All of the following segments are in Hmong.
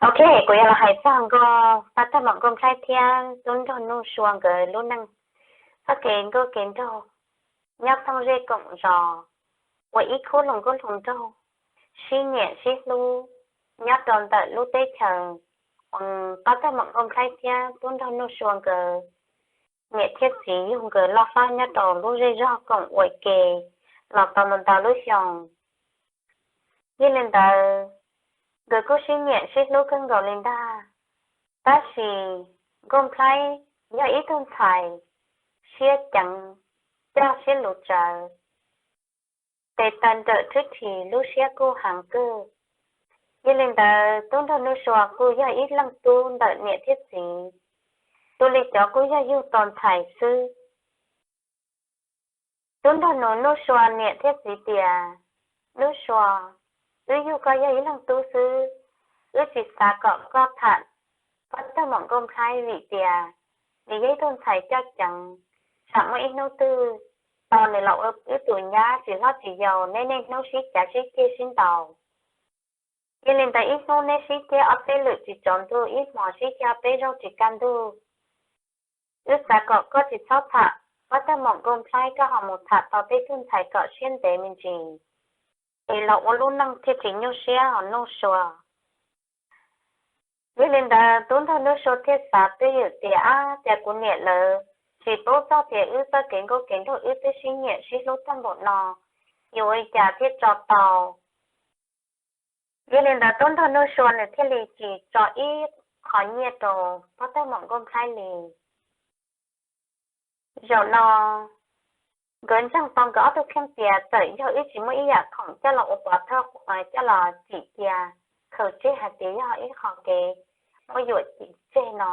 Ok, kuv yuav los hais txog nkauj, pab tag maum nkauj nplhaib thiab tub nraug Nuj Sua nkawd lub neej. Txoj kev nkauj kev nraug nyob thooj zej koom zos, ua ib khub hluas nkauj hluas nraug sib nyiam sib hlub nyob rau ntawm lub teb chaws uas pab tag maum nkauj nplhaib thiab tub nraug Nuj Sua nkawd niam thiab txiv yug nkawd loj hlob nyob rau lub zej zog koom ua ke los tau ntau ntau lub xyoo. Yog li ntawd, nkawd kuj sib nyiam sib hlub kawg nkaus li ntag. Tab sis nkauj nplhaib yog ib tug ntxhais siab ceev, coj siab luv tsawv, tes taw nrawm thwb thim lub siab kuj heev kawg. Yog li ntawd, tub nraug Nuj Sua kuj yog ib leej tub ntawm niam thiab txiv, tu li cov kuj yog yug tau ntxhais xwb. Tub nraug nus Nuj Sua niam thiab txiv tias, Nuj Sua, wb yug koj yog ib leeg tub xwb, wb tsis xav kom koj tham pab tag maum nkauj nplhaib vim tias nws yog ib tug ntxhais coj ceev, tsam muaj ib hnub twg tau nws los ua wb tus nyab tsis hlob tsis yau, neb niaj hnub sib cav sib ceg sib ntaus. Yog li ntawd ib hnub neb sib ceg ob peb lwm tsis tsaus ntuj, ib hmos sib ceg ob peb zaug tsis kaj ntug. Wb xav kom koj tsis txhob tham pab tag maum nkauj nplhaib, koj ho mus tham tau tej tug ntxhais kom siab ntev me ntsis, es los ua lub neej thiaj tsis nyuaj siab os Nuj Sua. Yog li ntawd tub nraug Nuj Sua thiaj xav twj ywm tias, ab, cas kuv niam lawv tsis paub txog tias wb txoj kev nkauj kev nraug wb twb sib nyiam sib hlub tag npaum no, yuav ua li cas thiaj tso tau. Yog li ntawd tub nraug Nuj Sua nws thiaj li tsis tso ib qho nyiaj rau pab tag maum nkauj nplhaib li. Zaum no nkawd ntseeg tau nkawd ob tug kheej tias txawm yog wb tsis muaj ib yam khoom coj los ua pov thawj, coj los cim cia, khaws tseg hais tias yog ib qho kev muab yuam cim tseg no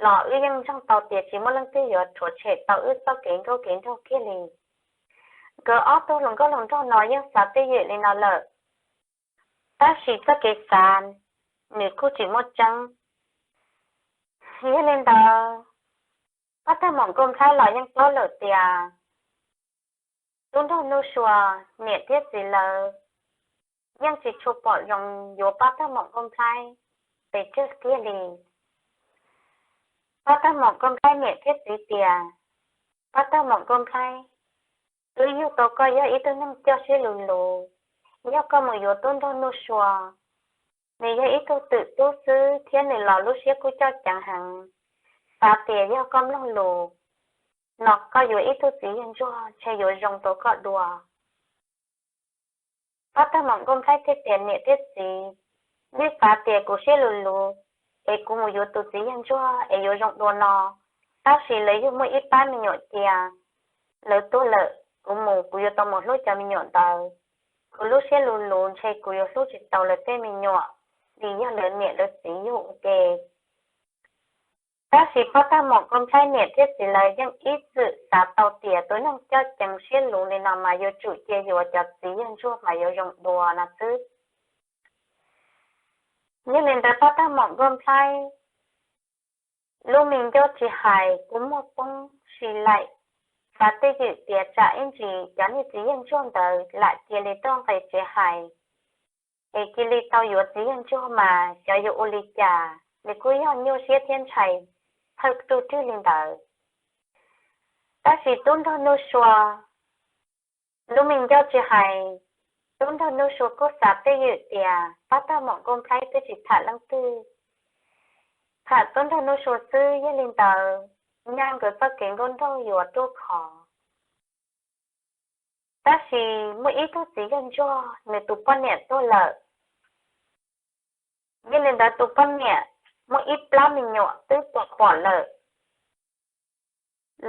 los wb yeej ntseeg tau tias tsis muaj leej twg yuav rhuav tshem tau wb txoj kev nkauj kev nraug kiag li. Nkawd ob tug hluas nkauj hluas nraug no yeej xav twj ywm li no lawm, tab sis txoj kev xav nws kuj tsis muaj tseeb. Yog li ntawd, pab tag maum nkauj nplhaib los yeej paub lawm tias tub nraug Nuj Sua niam thiab txiv lawv yeej tsis tshua pom zoo yuav pab tag maum nkauj nplhaib pes tsawg kiag li. Pab tag maum nkauj nplhaib niam thiab txiv tias, pab tag maum nkauj nplhaib, wb yug tau koj yog ib tug neeg coj siab luv luv, yog koj mus yuav tub nraug Nuj Sua, nws yog ib tug twm tub xwb thiab nws los lub siab kuj coj ceev heev, xav tias yog koj mloog lus no koj yuav ib tug txiv yawg ntsuag ntshe yuav zoo rau koj dua. Pab tag maum nkauj nplhaib thiaj tias, niam thiab txiv, nej xav tias kuv siab luv luv es kuv mus yuav tus txiv yawg ntsuag es yuav zoo dua no, tab sis lawv yug muaj ib pab me nyuam cia, lawv tuag lawm kuv mus kuv yuav tau mus hlub cov me nyuam ntawd. Kuv lub siab luv luv ntshe kuv yuav hlub tsis tau lawv tej me nyuam, vim yog lawv niam lawv txiv yug ua ke. Tab sis pab tag maum nkauj nplhaib niam thiab txiv lawv yeej ib txwm xav tau tias tus neeg coj ceev siab luv li no mas yuav tsum cia yuav cov txiv yawg ntsuag mas yuav zoo dua no xwb. Yog li ntawd pab tag maum nkauj nplhaib lub me ncauj tsis hais kua muag poob si laim, xav twj ywm tias tsam ib ntsis cov niag txiv yawg ntsuag ntawd lam cia li tuaj nqes tsev hais, es cia li tau yuav txiv yawg ntsuag mas xyov yuav ua li cas, nws kuj yog nyuaj siab thiab ntshai thawj ruj rwg li ntawd. Tab sis tub nraug Nuj Sua lub me ncauj tsis hais, tub nraug Nuj Sua kuj xav twj ywm tias pab tag maum nkauj nplhaib twb tsis tham leej twg, tham tub nraug Nuj Sua xwb, yog li ntawd nyaj nkawd txoj kev nkauj nraug yuav ruaj khov. Tab sis muaj ib tug txiv yawg ntsuag nws tus poj niam tuag lawm. Yog li ntawd tus poj niam muaj ib plab me nyuam twb pom pom lawm.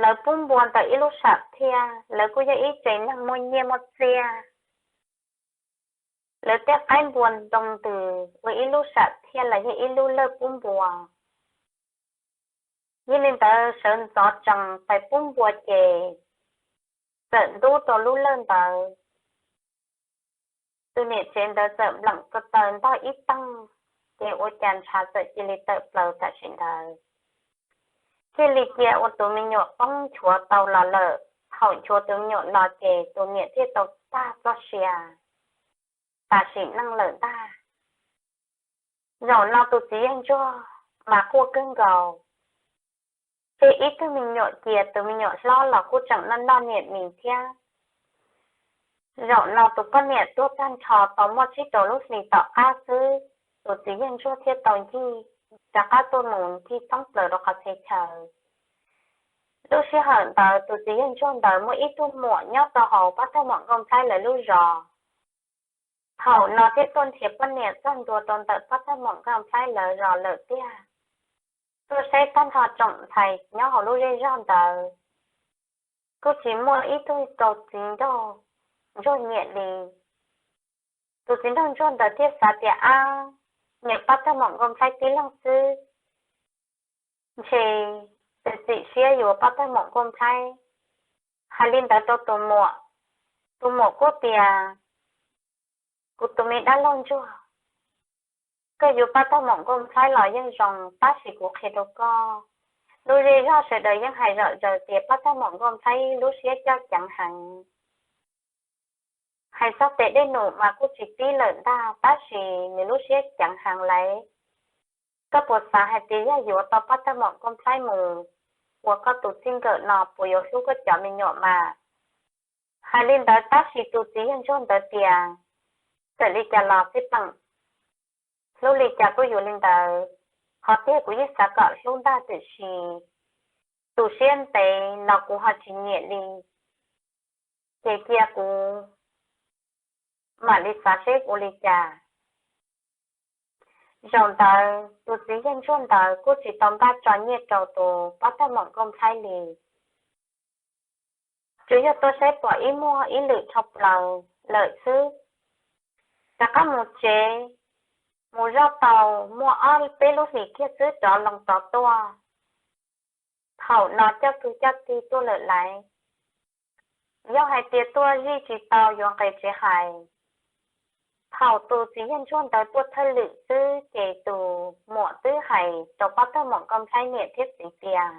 Lawv pub npua ntawm ib lub sam thiaj, lawv kuj yog ib tsev neeg muaj nyiaj muaj txiaj. Lawv tej qaib npua ntoo ntws ua ib lub sam thiaj los yog ib lub lawj pub npua. Yog li ntawd sawv ntxov tsees pais pub npua ces txawm ntub rau lub lawj ntawd. Tus niam tsev ntawd txawm npleem ko taw ntog ib teeg, ces ua cas ntshav txawm cia li tawm plaws tam sim ntawd. Thiaj li cia ua tus me nyuam poob nchuav tau los lawm. Thaum nchuav tus me nyuam los ces tus niam thiaj tau tag txoj sia, tas sim neej lawm ntag. Zaum no tus txiv yawg ntsuag mas quaj kawg nkaus, ces ib tug me nyuam cia tus me nyuam hlob los kuj tseem noj noj niam mis thiab. Zaum no tus poj niam tuag tag nrho tau muaj tsib rau lub hlis tom qab xwb, tus txiv yawg ntsuag thiaj tau ncig rov qab tuaj mus ncig thoob plaws rau qhov txhia chaw. Lub sij hawm ntawd tus txiv yawg ntsuag ntawd muaj ib tug muam nyob rau hauv pab thawj maum Nkauj Nplhaib lawv lub zos. Thaum no thiaj tuaj nrhiav poj niam txog ntua rau ntawm pab thawj maum Nkauj Nplhaib lawv zos lawm tiag. Tuaj saib tag nrho tsoom ntxhais nyob hauv lub zej zog ntawd, kuj tsis muaj ib tug rau txiv nraug ntsuag nyiam li. Tus txiv nraug ntsuag ntawd thiaj xav tias ab, nyiam pab thawj maum Nkauj Nplhaib tib leeg xwb, ntshe txiav txim siab yuav pab thawj maum Nkauj Nplhaib. Hais li ntawd rau tus muam, tus muam kuj tias, kuv tus me dab laug ntsuag, koj yuav pab thawj maum Nkauj Nplhaib los yeej zoo, tab sis kuv qhia rau koj, lub zej zog sawv daws yeej hais zom zaws tias pab thawj maum Nkauj Nplhaib lub siab coj ceev heev. Hais txog tes dej num mas kuj tsis tib lawm ntag, tab sis nws lub siab ceev heev lawm. Koj puas xav hais tias yog yuav tau pab thawj maum Nkauj Nplhaib mus ua koj tus txij nkawm no puas yuav hlub koj cov me nyuam mas? Hais li ntawd tab sis tus txiv yawg ntsuag ntawd tias, txawm li cas los xij peem, hlub li cas kuj yuav li ntawd. Qhov tiag kuv yeej xav kom hlub ntag tiam sis tus siab ntev los kuv ho tsis nyiam li, ces cia kuv mam li xav seb ua li cas. Zaum ntawd tus txiv yawg ntsuag ntawd kuj tsis tau npaj tso nyiaj rau tus pab thawj maum Nkauj Nplhaib li, tsuas yog tuaj saib pom ib muag ib lwm dhau plaws lawm xwb. Rov qab mus tsev, mus zoj tau muaj ob peb lub hlis kiag xwb rov loo rov tuaj. Thaum no coj kwv coj tij tuaj lawm laiv, yog hais tias tuaj zij tsis tau yuav nqis tsev hais. Thaum tus txiv yawg ntsuag ntawd tuaj thawj lwm xwb ces tus muam twb hais rau pab thawj maum Nkauj Nplhaib niam thiab txiv tias,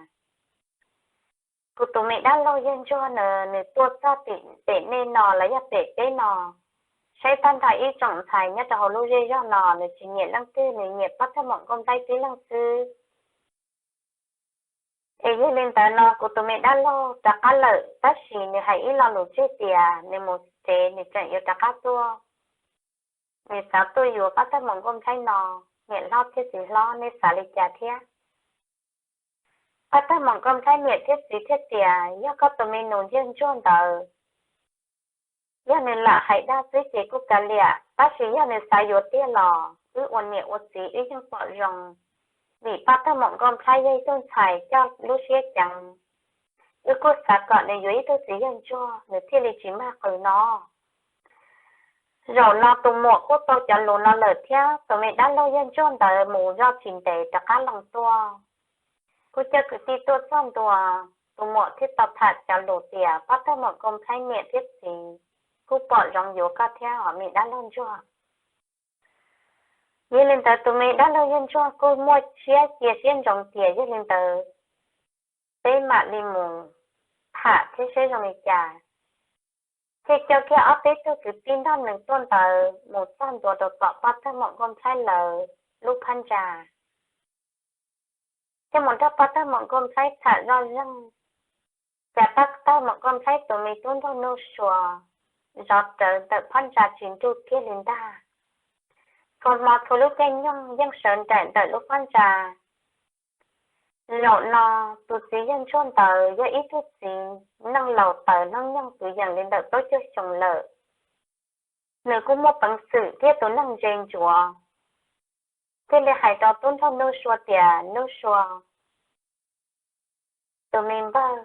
kuv tus me dab laug yawg ntsuag no, nws tuaj txog tim pem nej no los yog pem peb no, saib tag nrho ib tsoom ntxhais nyob rau hauv lub zej zog no nws tsis nyiam leej twg, nws nyiam pab thawj maum Nkauj Nplhaib tib leeg xwb. Es yog li ntawd no kuv tus me dab laug rov qab lawm, tab sis nws hais ib lo lus tseg tias nws mus tsev nws tseem yuav rov qab tuaj. Nws xav tuaj yuav pab thawj maum Nkauj Nplhaib no, niam hlob thiab txiv hlob nej xav li cas thiab? Pab thawj maum Nkauj Nplhaib niam thiab txiv thiaj tias, yog koj tus me nus yawg ntsuag ntawd, yog nws lam hais dag xwb ces kuj kav liam, tab sis yog nws xav yuav tiag los wb ua niam ua txiv wb yeej pom zoo, vim pab thawj maum Nkauj Nplhaib yog ib tug ntxhais coj lub siab ceev, wb kuj xav kom nws yuav ib tug txiv yawg ntsuag nws thiaj li tsis mag qws no. Zaum no tus muam kuj tau cov lus no lawm thiab tus me dab laug yawg ntsuag ntawd mus zoj tsis ntev rov qab loo tuaj. Kuj coj kwv tij tuaj txog ntua, tus muam thiaj tau tham cov lus tias pab thawj maum Nkauj Nplhaib niam thiab txiv kuj pom zoo yuav koj thiab os me dab laug ntsuag. Yog li ntawd tus me dab laug yawg ntsuag kuj muaj siab cia siab ntsoov tias yog li ntawd peb mam li mus tham thiab seb zoo li cas. Thiaj coj kiag ob peb tug kwv tij nrog nws tuaj ntawd mus txog ntua rau tom pab thawj maum Nkauj Nplhaib lawv lub phab ntsa, thiaj mus nrog pab thawj maum Nkauj Nplhaib tham zoj zeeg. Cas pab thawj maum Nkauj Nplhaib tus me tub nraug Nuj Sua zov rawv ntawm phab ntsa tsis nruj kiag li ntag. Kho hmo txhua lub caij nyoog yeej sawv nraim ntawm lub phab ntsa. Zaum no tus txiv yawg ntsuag ntawd yog ib tug txiv neej laus tawv hnub nyoog kwv yees li ntawm plaub caug xyoo lawm. Nws kuj muaj peev xwm thiab tus neeg ntse ntsuav, thiaj li hais rau tub nraug Nuj Sua tias, Nuj Sua, tus me npawg,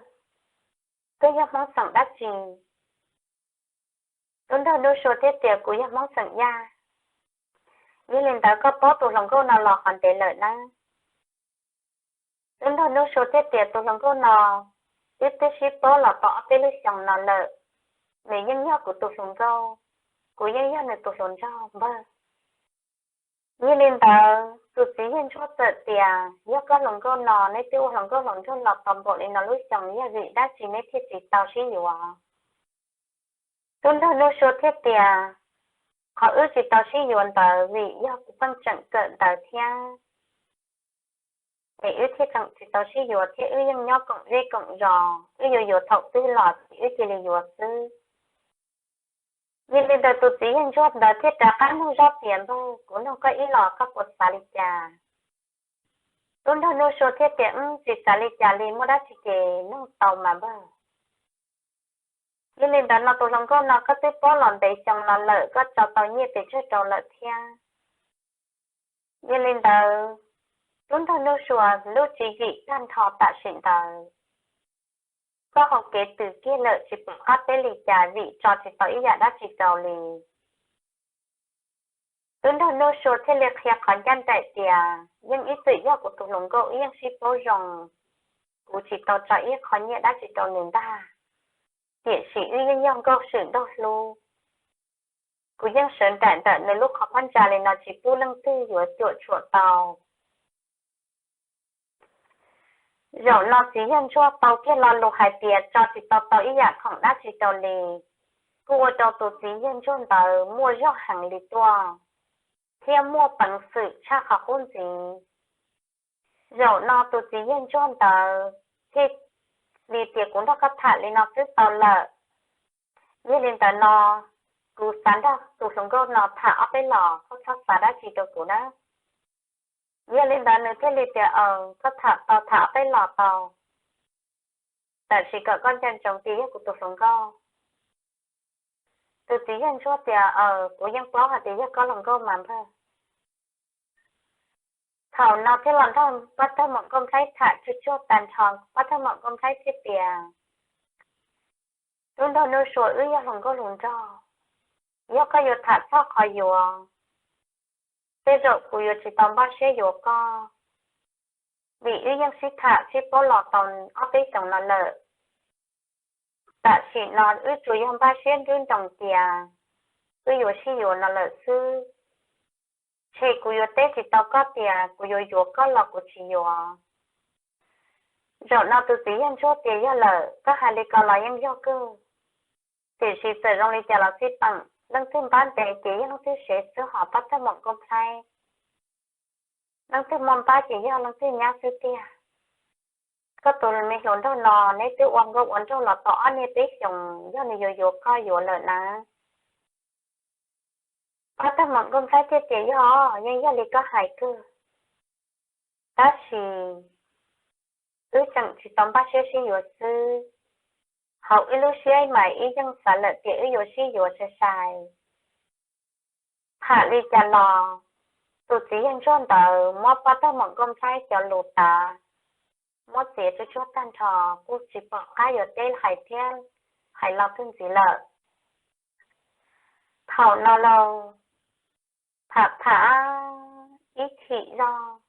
koj yog Hmoob xeem dab tsi? Tub nraug Nuj Sua thiaj tias, kuv yog Hmoob xeem Yaj. Yog li ntawd koj paub tus hluas nkauj no los qhov ntev lawm nawb? Tub nraug Nuj Sua thiaj tias, tus hluas nkauj no wb twb sib paub los tau ob peb lub xyoos no lawm. Nws yeej yog kuv tus hluas nkauj, kuv yeej yog nws tus hluas nraug npawg. Yog li ntawd tus txiv yawg ntsuag txawm tias, yog koj hluas nkauj no neb twb ua hluas nkauj hluas nraug los tau npaum li no lub xyoos, yog vim dab tsi neb thiaj tsis tau sib yuav? Tub nraug Nuj Sua thiaj tias, Qhov wb tsis tau sib yuav ntawd vim yog kuv pheej tseem kawm ntawv thiab, es wb thiaj tseem tsis tau sib yuav thiab wb yeej nyob koom zej koom zos, wb yuav yuav thaum twg los ces wb cia li yuav xwb. Yog li ntawd tus txiv yawg ntsuag ntawd thiaj rov qab nug zoj tias, Npawg, kuv nug koj ib los koj puas xav li cas? Tub nraug Nuj Sua thiaj tias, Wb tsis xav li cas li, muaj dab tsi ces nug tau mas npawg. Yog li ntawd no tus hluas nkauj no koj twb paub los ntev xyoo no lawm, koj tso tau nyiaj pes tsawg rau lawm thiab? Yog li ntawd, tub nraug Nuj Sua, lub tswv yim tag nrho tam sim ntawd koj hau kev tws kiag lawm, tsis pom qab teb li cas vim tso tsis tau ib yam dab tsi rau li. Tub nraug Nuj Sua thiaj li qhia qhov ncaj nraim tias, Yeej ib txwm yog kuv tus hluas nkauj, wb yeej sib paub zoo, kuv tsis tau tso ib qho nyiaj dab tsi rau nws ntag, tiam sis wb yeej yog nkauj swm nraug hlub. Kuv yeej sawv nraim ntawm nws lub qhov phab ntsa li no tsis pub leej twg yuav cuam tshuam tau. Zaum no txiv yawg ntsuag tau kiag lo lus hais tias tso tsis tau tau ib yam khoom dab tsi rau li, kuj ua rau tus txiv yawg ntsuag ntawd muaj zog heev li tuaj, thiab muaj peev xwm tshaj qhov qub ntxiv. Zaum no tus txiv yawg ntsuag ntawd thiaj li tias, Kuv nrog koj tham li no twb tau lawm. Yog li ntawd no, kuv xav nrog tus hluas nkauj no tham ob peb los, koj txhob xav dab tsi rau kuv na. Yog li ntawd nws thiaj li tias, Aws, koj tham tau, tham ob peb los tau, tab sis kom koj nco ntsoov tias yog kuv tus hluas nkauj. Tus txiv yawg ntsuag tias, Aws, kuv yeej paub hais tias yog koj hluas nkauj mas npawg. Thaum no thiaj los nrog pab tawg maum nkauj nplhaib tham tsuj tsuag tag nrho, pab tawg maum nkauj nplhaib thiaj tias, Tub nraug Nuj Sua, wb yog hluas nkauj hluas nraug, yog koj yuav tham txog qhov yuav, tej zaum kuv yuav tsis tau npaj siab yuav koj, vim wb yeej sib tham sib paub los tau ob peb xyoos no lawm. Tam sim no wb tsuas yog npaj siab nruab nroos tias wb yuav sib yuav no lawm xwb. Tshe kuv yuav teb tsis tau koj tias kuv yuav yuav koj los kuv tsis yuav. Zaum no tus txiv yawg ntsuag tias, Yog lawm, koj hais li ko los yeej yog kawg, tiam sis txawm zoo li cas los xij peem, leej twg npab ntev ces yog leej twg sev xwb, hos pab tawg maum nkauj nplhaib, leej twg muaj npab ces yog leej twg nyab xwb tiag. Koj tus me hluas nraug no neb twb ua nkauj ua nraug los tau ob niag peb xyoos, yog nws yuav yuav koj yuav lawm na. Pab tawg maum nkauj nplhaib thiaj tias, Yog, yeej yog li koj hais kawg, tab sis wb tseem tsis tau npaj siab sib yuav xwb. Hauv wb lub siab mas wb yeej xav lawm tias wb yuav sib yuav sai sai. Tham li cas los tus txiv yawg ntsuag ntawd muab pab tawg maum nkauj nplhaib cov lus tav muab txiav tsuj tsuag tag nrho, kuj tsis pom qab yuav teb hais thiab hais lo twg ntxiv lawm. Thaum no los tham tham ib chim zog,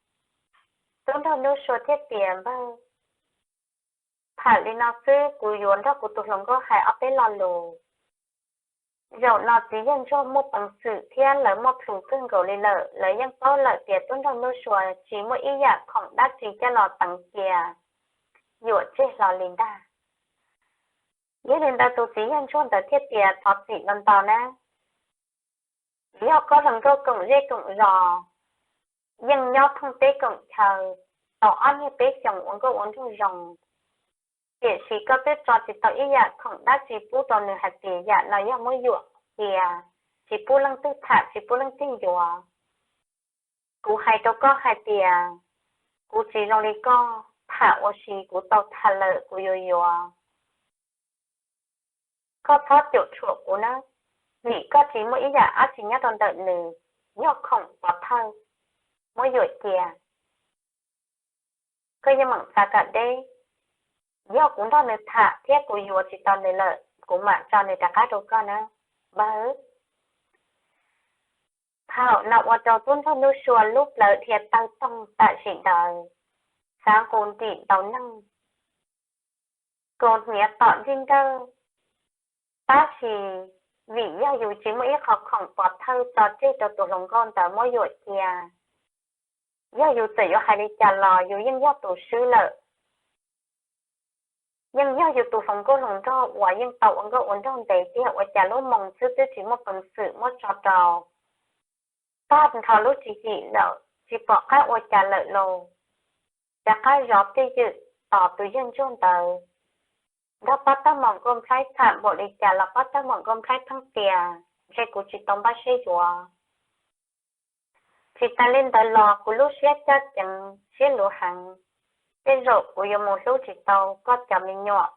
tub nraug Nuj Sua thiaj tias, Npawg, tham li no xwb, kuv yuav nrog kuv tus hluas nkauj hais ob peb lo lus. Zaum no txiv yawg ntsuag muaj peev xwm thiab lawv muaj plhus kawg nkaus li lawm, lawv yeej paub lawm tias tub nraug Nuj Sua tsis muaj ib yam khoom dab tsi coj los teev cia yuam tseg hlo li ntag. Yog li ntawd tus txiv yawg ntsuag ntawd thiaj tias, Thov txim ntau ntau na, yog koj hluas nkauj koom zej koom zos, yeej nyob phooj teb koom chaw tau ob niag peb xyoos ua nkauj ua nraug zoo, tiam sis koj twb tso tsis tau ib yam khoom dab tsi pub rau nws hais tias yam no yog muab yuam cia, tsis pub leej twg tham tsis pub leej twg yuav. Kuv hais rau koj hais tias kuv tsis zoo li koj tham ua si, kuv tau tham lawm kuv yuav yuav. Koj txhob cuam tshuam kuv na, vim koj tsis muaj ib yam dab tsi nyob rau ntawm nws, yog khoom pov thawj muab yuam cia. Koj yeej meem txav kam deb, yog kuv nrog nws tham thiab kuv yuav tsis tau nws lawm kuv mam tso nws rov qab rau koj na, npawg. Thaum no ua rau tub nraug Nuj Sua lub plawv dhia tawg toog tam sim ntawd, xav nqus ntim ntaus neeg, kaus hniav tom ntsej nrawj. Tab sis vim yog yus tsis muaj ib qho khoom pov thawj tso tseg rau tus hluas nkauj ntawd muab yuam cia, yog yus txawm yuav hais li cas los yus yeej yog tus swb lawm. yeej yog yus tus hluas nkauj hluas nraug uas yeej tau ua nkauj ua nraug ntev tiag, ua cas lub moo xwb twb tsis muaj peev xwm muab tso rau, tag nrho lub tswv yim lawm tsis pom qab ua cas lawm los rov qab zov twj ywm tos tus yawg ntsuag ntawd nrog pab tab mom nkauj nplhaib tham npaum li cas los pab tab mom nkauj nplhaib pheej tias ntshe kuv tsis tau npaj siab yuav. Tsis tas li ntawd los kuv lub siab caj ceev siab luv heev, tej zaum kuv yuav mus hlub tsis tau koj cov me nyuam.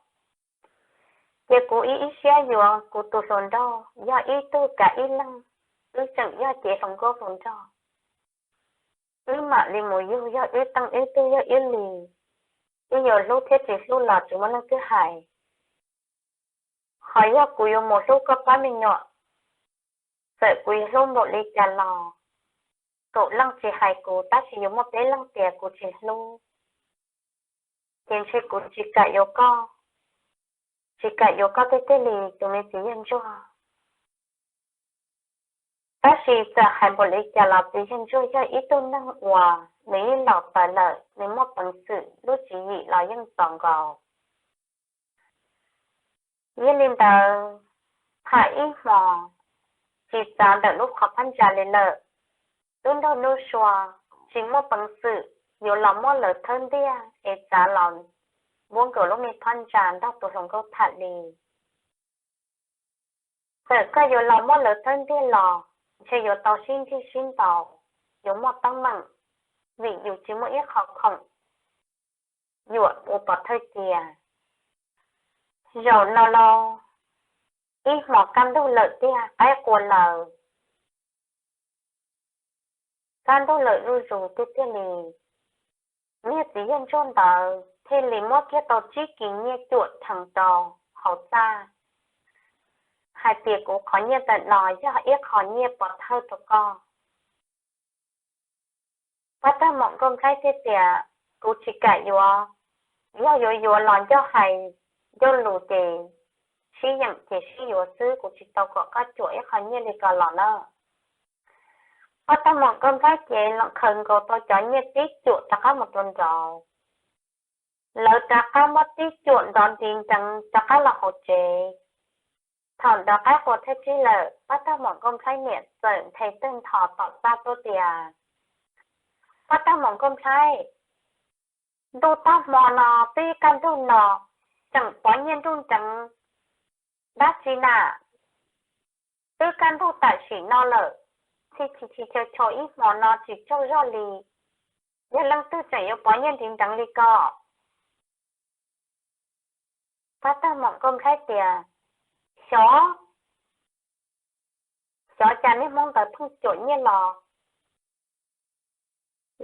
Ces kuv ib ib siab yuav kuv tus hluas nraug yog ib tug kav ib leeg, wb tseem yog cev hluas nkauj hluas nraug, wb mam li mus yug, yog wb teej wb tug yog ib li, wb yuav hlub thiab tsis hlub los tsis muaj leej twg hais. Ho yog kuv yuav mus hlub koj pab me nyuam, txawm kuv yuav hlub npaum li cas los kaum leej tsis hais kuv tab sis yuav muaj peb leej tias kuv tsis hlub, ces ntshe kuv tsis kam yuav koj, tsis kam yuav koj tiag tiag li tus me txiv yawg ntsuag. Tab sis txawm hais npaum li cas los txiv yawg ntsuag yog ib tug neeg uas nws yeej laus tawv lawm, nws muaj peev xwm lub tswv yim los yeej txaus nkaus. Yog li ntawd, tham ib hmos tsis txav ntawm lub qhov phab ntsa li lawm, lub ntuj lub sua tsis muaj peev xwm yuav los muab lawv thawb ntiag es txav los npuab nkaus lub me phab ntsa nrog tus hluas nkauj tham li. Txawm koj yuav los muab lawv thawb ntiag los ntshe yuav tau sib nrig sib ntaus, yuav muaj teeb meem, vim yus tsis muaj ib qho khoom yuam ua pov thawj cia. Zaum no los ib hmos kaj ntug lawm tiag, qaib qua lawm, kaj ntug lawm zuj zus tiag tiag li. Niag txiv yawg ntsuag ntawd thiaj li muab kiag tau tsib kis nyiaj cuam dheev rau hauv txaj, hais tias kuv qhov nyiaj ntawm no yog ib qho nyiaj pov thawj rau koj. Pab tag mom nkauj nplhaib thiaj tias, kuv tsis kam yuav, yog yuav yuav los ncauj hais ncauj lus ces sib yeem ces sib yuav xwb, kuv tsis tau kom koj cuam ib qho nyiaj li ko los na. Pab tag mom nkauj nplhaib ces los khaws nkaus tau cov nyiaj tib cuam rov qab mus rau nraud. Lawv rov qab muab tib cuam nrov ntiv nreev rov qab los hauv tsev. Thaum nrov qaib qua thawj tsig lawm, pab tag mom nkauj nplhaib niam txawm nthe tawg ntho tom txaj tuaj tias, pab tag mom nkauj nplhaib, ntuj tag hmo no twb kaj ntug no, tseem pov nyiaj nruj nreev dab tsi na? Twb kaj ntug tam sim no lawm, txhij txhis txhis chaw chaw ib hmo no tsis tsaug zog li, yog leej twg tseem yuav pov nyiaj ntiv nreev li ko? Pab tag mom nkauj nplhaib tias, xyov, xyov cas niag hmoob ntawd pheej cuam nyiaj los.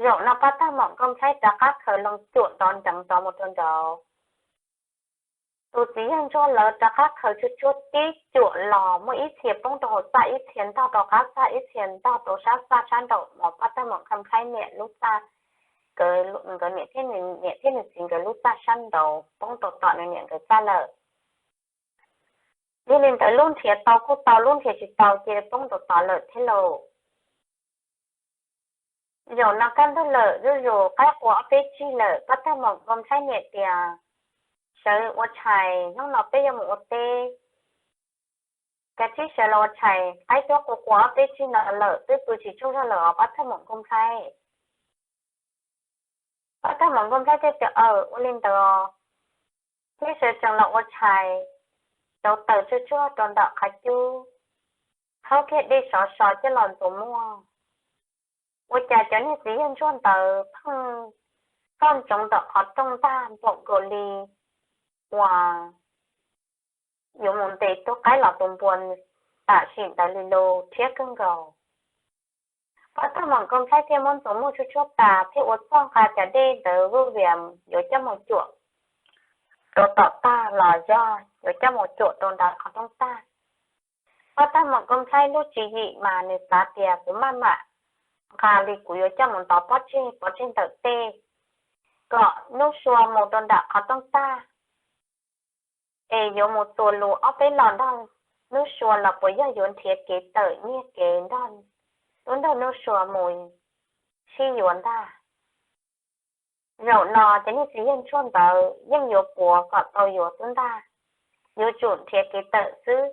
Zaum no pab tag mom nkauj nplhaib rov qab khaws loo cuam nrov nreev rov mus rau nraud. Tus txiv yawg ntsuag lawv rov qab khaws tsuag tsuag tib cuam los, muaj ib txhia poob rau hauv txaj, ib txhia ntog rau qab txaj, ib txhia ntog rau sab txaj sab nraum uas pab tag mom nkauj nplhaib niam lub txaj, nkawd niam thiab nws niam thiab nws txiv nkawd lub txaj sab nraud, poob rau tom nws niam nkawd txaj lawm. Yog li ntawd lub nrhiav tau kuj tau, lub nrhiav tsis tau ces poob rau tod lawm thiab lauj. Zaum no kaj ntug lawm zuj zus, qaib qua ob peb tsig lawm, pab tag mom nkauj nplhaib niam tias, sawv ua tshais, hnub no peb yuav mus ua teb. Kav tsij sawv los ua tshais, qaib cuab qua qua ob peb tsig no lawm, twb pw tsis tsaug zog lawm os pab tag mom nkauj nplhaib. Pab tag mom nkauj nplhaib thiaj tias, aw, ua li ntawd, thiab sawv tsees los ua tshais, rauv taws tsuag tsuag rau nram qhov cub, haub kiag dej sov so coj los ntxuav muag. Ua cas cov niag txiv yawg ntsuag ntawd pheej txoj ntsoov ntawm qhov rooj ntag npaum nkaus li uas yuav mus ntes tus qaib los tus npua tam sim ntawd li lauj, rhiab kawg nkaus. Pab tag mom nkauj nplhaib thiaj muab ntxuav muag tsuag tsuag tas thiab ua txuj nqa cov dej ntawd vuj vias yuav coj mus cuam rau tom tag los yog yuav coj mus cuam rau nram qhov rooj tag. Pab tag mom nkauj nplhaib lub tswv yim mas nws xav tias kuv maj mam nqa li, kuv yuav coj mus ntov pob tseg pov tseg ntawm tej, kom hnub sua mus rau nram qhov rooj tag es yuav mus txuas lus ob peb los nrog hnub sua los puas yog yuav nrhiav kev tawm nyiag kev nrog lub ntuj hnub sua mus sib yuav ntag. Zaum no cov niag txiv yawg ntsuag ntawd yeej yuav puav kom tau yuav xwb ntag, yuav tsum nrhiav kev tawm xwb.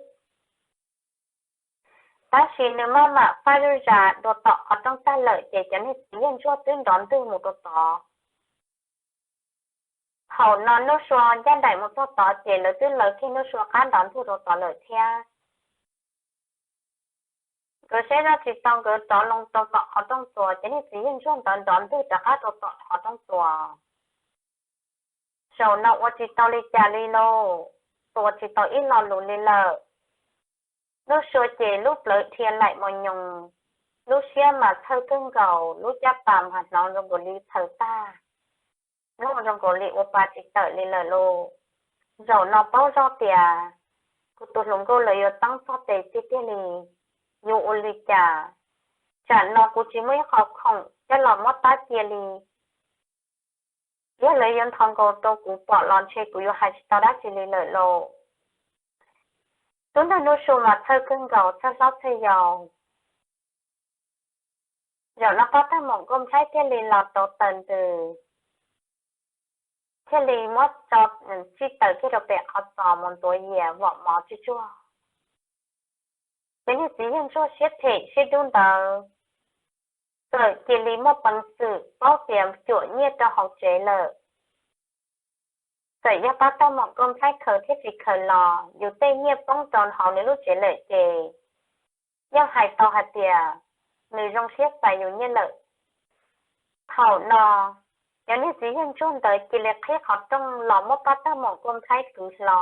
Tab sis nws maj mam faj zuj zas dua tom qhov rooj tag lawm ces cov niag txiv yawg ntsuag twb nrov ntwg mus rau tod. Thaum no Nuj Sua ncaj nraim mus txog tod ces lawv twb lawv kiag Nuj Sua qab nrov ntwg rau tod lawm thiab. Nkawd saib zoj tsis tau, nkawd rov loo rau tom qhov rooj txuas, cov niag txiv yawg ntsuag ntawd nrov ntwg rov qab rau tom qhov rooj txuas. Zaum no ua tsis tau li cas li lauj, tua tsis tau ib lo lus li lawm. Nuj Sua ces lub plawv dhia laim mos nyoos, lub siab mas txhawj kawg nkaus, lub caj pas mas hnov zoo nkaus li txhaws tag, mloog zoo nkaus li ua pa tsis tawm li lawm lauj. Zaum no paub zog tias kuv tus hluas nkauj lawv yuav teeb txog tes tiag tiag li, yuav ua li cas? Tsam no kuv tsis muaj ib qho khoom coj los muab tab cia li. Yog lawv yuav nthos nkaus rau kuv pom los ntshe kuv yuav hais tsis tau dab tsi li lawm lauj. Tub ntawd Nuj Sua mas txhawj kawg nkaus, txhawj hlob txhawj yau. Zaum no pab tag maum Nkauj Nplhaib thiaj li los rau taws ntws, thiaj li muab tso, tsij taws kiag rau pem qhov txos mus ntuav yias vom mov tsuj tsuag. Ces niag txiv yawg ntsuag siab phem siab dub ntawd txawm cia li muaj peev xwm paub tias cuam nyiaj rau hauv tsev lawm. Txawm yog pab tag maum Nkauj Nplhaib khaws thiab tsis khaws los yus tej nyiaj poob rau hauv nws lub tsev lawm ces yeej hais tau hais tias nws zoo siab txais yus nyiaj lawm. Thaum no cov niag txiv yawg ntsuag ntawd cia li qhib qhov rooj los muab pab tag maum Nkauj Nplhaib kwv hlo.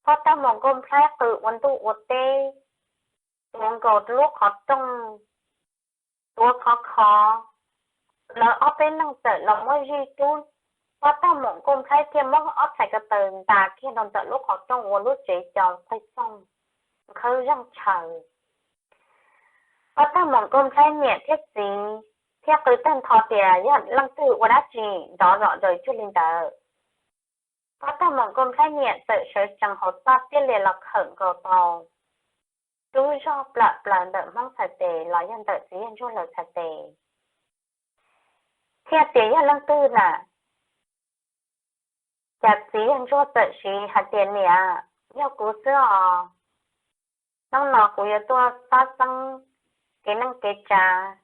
Pab tag maum Nkauj Nplhaib qw ua ntuj ua teb, tuav nkaus lub qhov rooj, tuav khov kho. Lawv ob peb leeg txawm los muab zij rub, pab tag maum Nkauj Nplhaib thiaj muab ob txhais ko taw ntas kiag rau ntawm lub qhov rooj ua lub tsev co txaig txoog, nkhawb zeeg tshaws. Pab tag maum Nkauj Nplhaib niam thiab txiv thiaj qw tag nrho tias yog leej twg ua dab tsi nrov zom zaws cuag li ntawd. Pab tag maum Nkauj Nplhaib niam txawm sawv tsees hauv txaj tiaj lias los khawm nkaus tau tub zog plam plaws ntawm Hmoob txhais tes los yog ntawm txiv yawg ntsuag lawv txhais tes, thiaj tias yog leej twg na? Cas txiv yawg ntsuag txawm siv hais tias niam, yog kuv xwb os. Hnub no kuv yuav tuaj pab xeeb kev neej kev tsav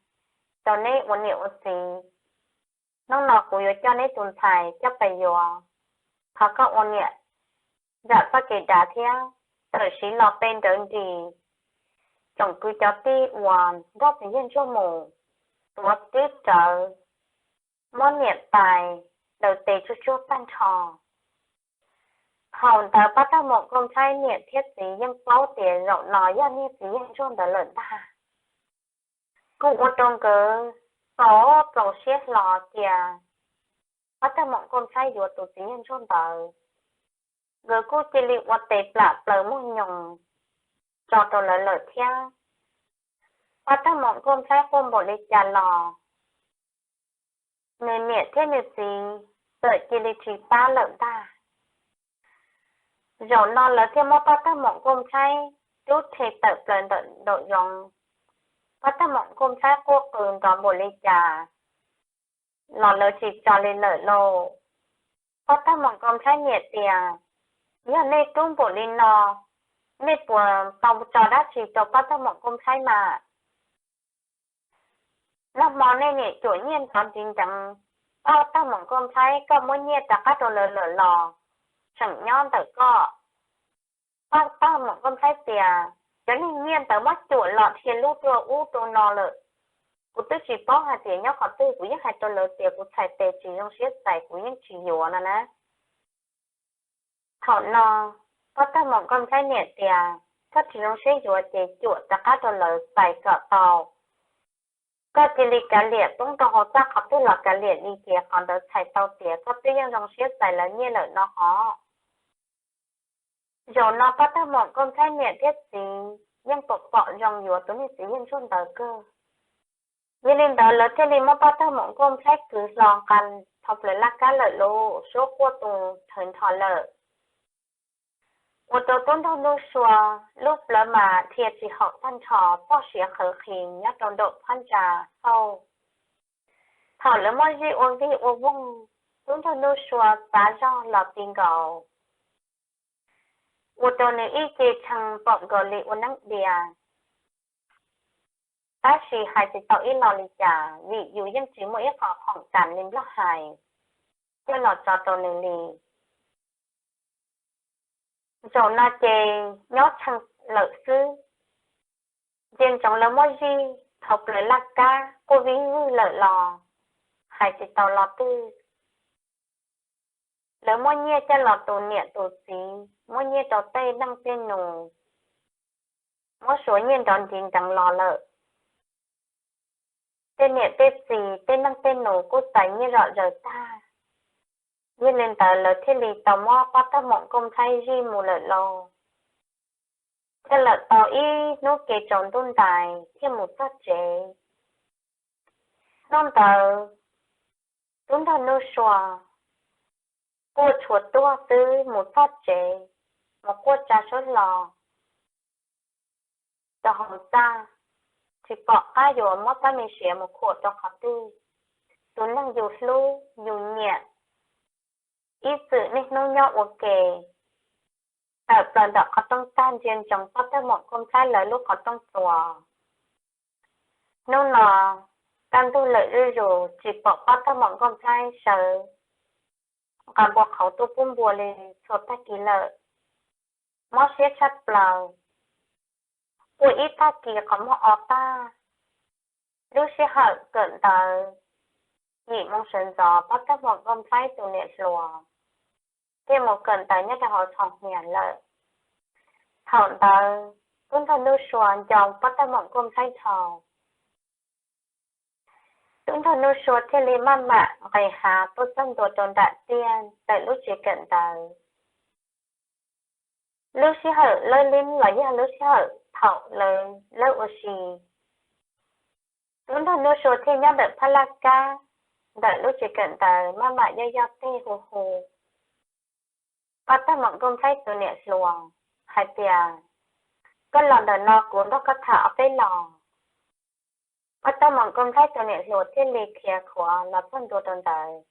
rau neb ua niam ua txiv. Hnub no kuv yuav coj neb tus ntxhais coj pais yuav, thov koj ua niam zam txoj kev dav thiab. Txawm siv los pe nrawv nris, tsoom kwv cov tij uas nrog txiv yawg ntsuag mus tuav twb rawv, muab niam tais daws tes tsuag tsuag tag nrho. Thaum ntawd pab tag maum Nkauj Nplhaib niam thiab txiv yeej paub tias zaum no yog niag txiv yawg ntsuag ntawd lawm ntag. Kuj ua rau nkawd txaus txaus siab hlo cia pab tag maum Nkauj Nplhaib yuav tus txiv yawg ntsuag ntawd. Nkawd kuj cia li ua tes plam plaws muag nyoos tso rau lawv lawm thiab. Pab tag maum Nkauj Nplhaib quaj npaum li cas los nws niam thiab nws txiv txawm cia li tsis pab lawm ntag. Zaum no lawv thiaj muab pab tag maum Nkauj Nplhaib rub rhe tawm plaws ntawm nraum zoov. Pab tag maum Nkauj Nplhaib quaj qw nrov npaum li cas los lawv tsis tso li lawm lauj. Pab tag maum Nkauj Nplhaib niam tias, yog nej rub npaum li no, nej puas tau tso dab tsi rau pab tag maum Nkauj Nplhaib mas? Nag hmo nej niam cuam nyiaj nrov ntiv nceev, pab tag maum Nkauj Nplhaib koj muab nyiaj rov qab rau lawv lawm los tseem nyob ntawm koj. Pab tag maum Nkauj Nplhaib tias, cov niag nyiaj ntawd muab cuam los dhia lub rau ub rau no lawm. Kuv twb tsis paub hais tias nyob qhov twg, kuv yeej hais rau lawv tias kuv txhais tes tsis zoo siab txais kuv yeej tsis yuav no na. Thaum no pab tag maum Nkauj Nplhaib niam tias, koj tsis zoo siab yuav ces cuam rov qab rau lawv txais kom tau. Koj cia li kav liam poob rau hauv txaj qhov twg los kav liam li ces qhov ntawd txhais tau tias koj twb yeej zoo siab txais lawv nyiaj lawm no hov. Zaum no pab tag maum Nkauj Nplhaib niam thiab txiv yeej pom pom zoo yuav tus niag txiv yawg ntsuag ntawd kawg. Yog li ntawd lawv thiaj li muab pab tag maum Nkauj Nplhaib kwv hlo nqa dhau plaws laj kab lawm lauj, suab quaj tu nrhawv nrho lawm. Ua rau tub nraug Nuj Sua lub plawv mas dhia tsis haum tag nrho, txoj sia qhawv qhis nyob rau nraum phab ntsa hauj. Thaum lawv muab zij ua vij ua voog, tub nraug Nuj Sua xav zog los ti nkaus, ua rau nws ib ce tshee pom nkaus li ua neeb dias. Tab sis hais tsis tau ib los li cas vim yus yeej tsis muaj ib qho khoom kam li Nplog hais coj los tso rau nws li. Zaum no ces nyob tshee lawm xwb, ntsia ntsoov lawv muab zij dhau plaws laj kab quaj vij vwg lawm los hais tsis tau lo twg. Lawv muab nyiaj coj los tus niam tus txiv, muab nyiaj rau tej neej tej nus, muab suav nyiaj nrov ntiv nreev los lawm. Tej niam tej txiv tej neej tej nus kuj txais nyiaj zom zaws tag. Yog li ntawd lawv thiaj li tau muab pab tag maum Nkauj Nplhaib zij mus lawm lauj. Thiaj lawm tau ib hnub ke tsaus ntuj ntais thiaj mus txog tsev. Hnub ntawd tub nraug Nuj Sua quaj tshuav tuag xwb mus txog tsev, mus quaj tsa suab hlo rau hauv txaj, tsis pom qab yuav muab tab me siav mus khuam rau qhov twg. Tus neeg yus hlub yus nyiam ib txwm niaj hnub nyob ua ke, tawm plaws ntawm qhov rooj tag ntsia ntsoov pab tag maum Nkauj Nplhaib lawv lub qhov rooj txuas. Hnub no kaj ntug lawm zuj zus tsis pom pab tag maum Nkauj Nplhaib sawv nqa npua qhauv tuaj pub npua li txhua tag kis lawm. Mob siab tshaj plaws, ua ib tag kis qhov muag o tag. Lub sij hawm kawm ntawv, yim moo sawv ntxov pab tag maum Nkauj Nplhaib tus niam hluas thiaj mus kawm ntawv nyob rau hauv txhos hnias lawm. Thaum ntawd tub nraug Nuj Sua nco pab tag maum Nkauj Nplhaib dhau. Tub nraug Nuj Sua thiaj li maj mam nqes hav tuaj txog ntua rau nram tiaj ntawm lub tsev kawm ntawv. Lub sij hawm lawb lib los yog lub sij hawm thaum lawv lawb ua si, tub nraug Nuj Sua thiaj nyob ntawm phab laj kab ntawm lub tsev kawm ntawv maj mam yoj yoj teg hu hu pab tag maum Nkauj Nplhaib tus niam hluas hais tias, koj los ntawm no kuv nrog koj tham ob peb los. Pab tag maum Nkauj Nplhaib tus niam hluas thiaj li khiav khuav los txog ntua rau ntawd,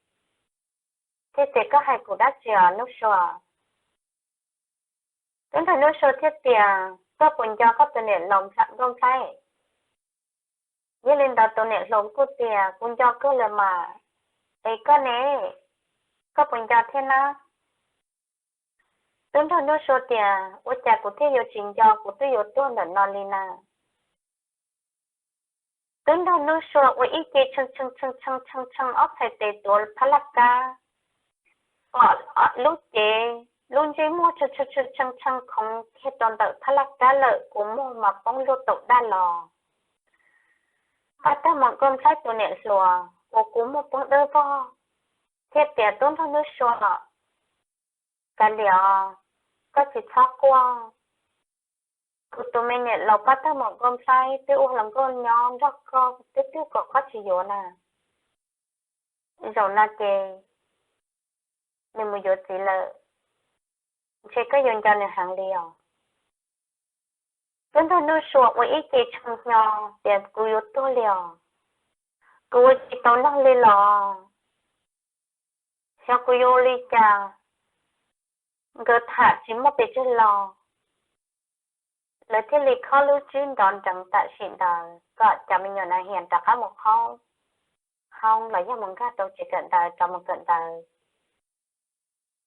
thiaj tias, koj hais kuv dab tsi os Nuj Sua? Tub nraug Nuj Sua thiaj tias, koj puas nco koj tus niam laus Nkauj Nplhaib? Yog li ntawd tus niam hluas kuj tias, kuv nco kawg lawm mas. Es koj ne, koj puas nco thiab na? Tub nraug Nuj Sua tias, ua cas kuv thiaj yuav tsis nco, kuv twb yuav tuag ntawm no li na. Tub nraug Nuj Sua ua ib ce tshee tshee tshee tshee tshee tshee ob txhais tes tuav phab laj kab, pom lub cev lub ntsej muag tshee tshee tshee tshee tshee khoov kiag rau ntawm phab laj kab lawm, kua muag mas poob luaj taum daj los. Pab tag maum Nkauj Nplhaib tus niam hluas ua kua muag poob dawb vog, thiaj tias, tub nraug Nuj Sua, kav liam os, koj tsis txhob quaj. Kuv tus me niam laus pab tag maum Nkauj Nplhaib twb ua hluas nkauj nyob nrog koj, twb twb kom koj tsis yuav na. Zaum no ces nws mus yuav txiv lawm, ntshe koj yuav nco nws heev li os. Tub nraug Nuj Sua ua ib ce tshee hnyo tias, kuv yuav tuag li os, kuv ua tsis tau neeg li los, xyov kuv yuav ua li cas. Nkawd tham tsis muaj pes tsawg los, lawv thiaj li khob lub tswb nrov nreev tam sim ntawd kom cov me nyuam nas hias rov qab mus qhaub hoob los yog mus nkag rau tsev kawm ntawv rov mus kawm ntawv.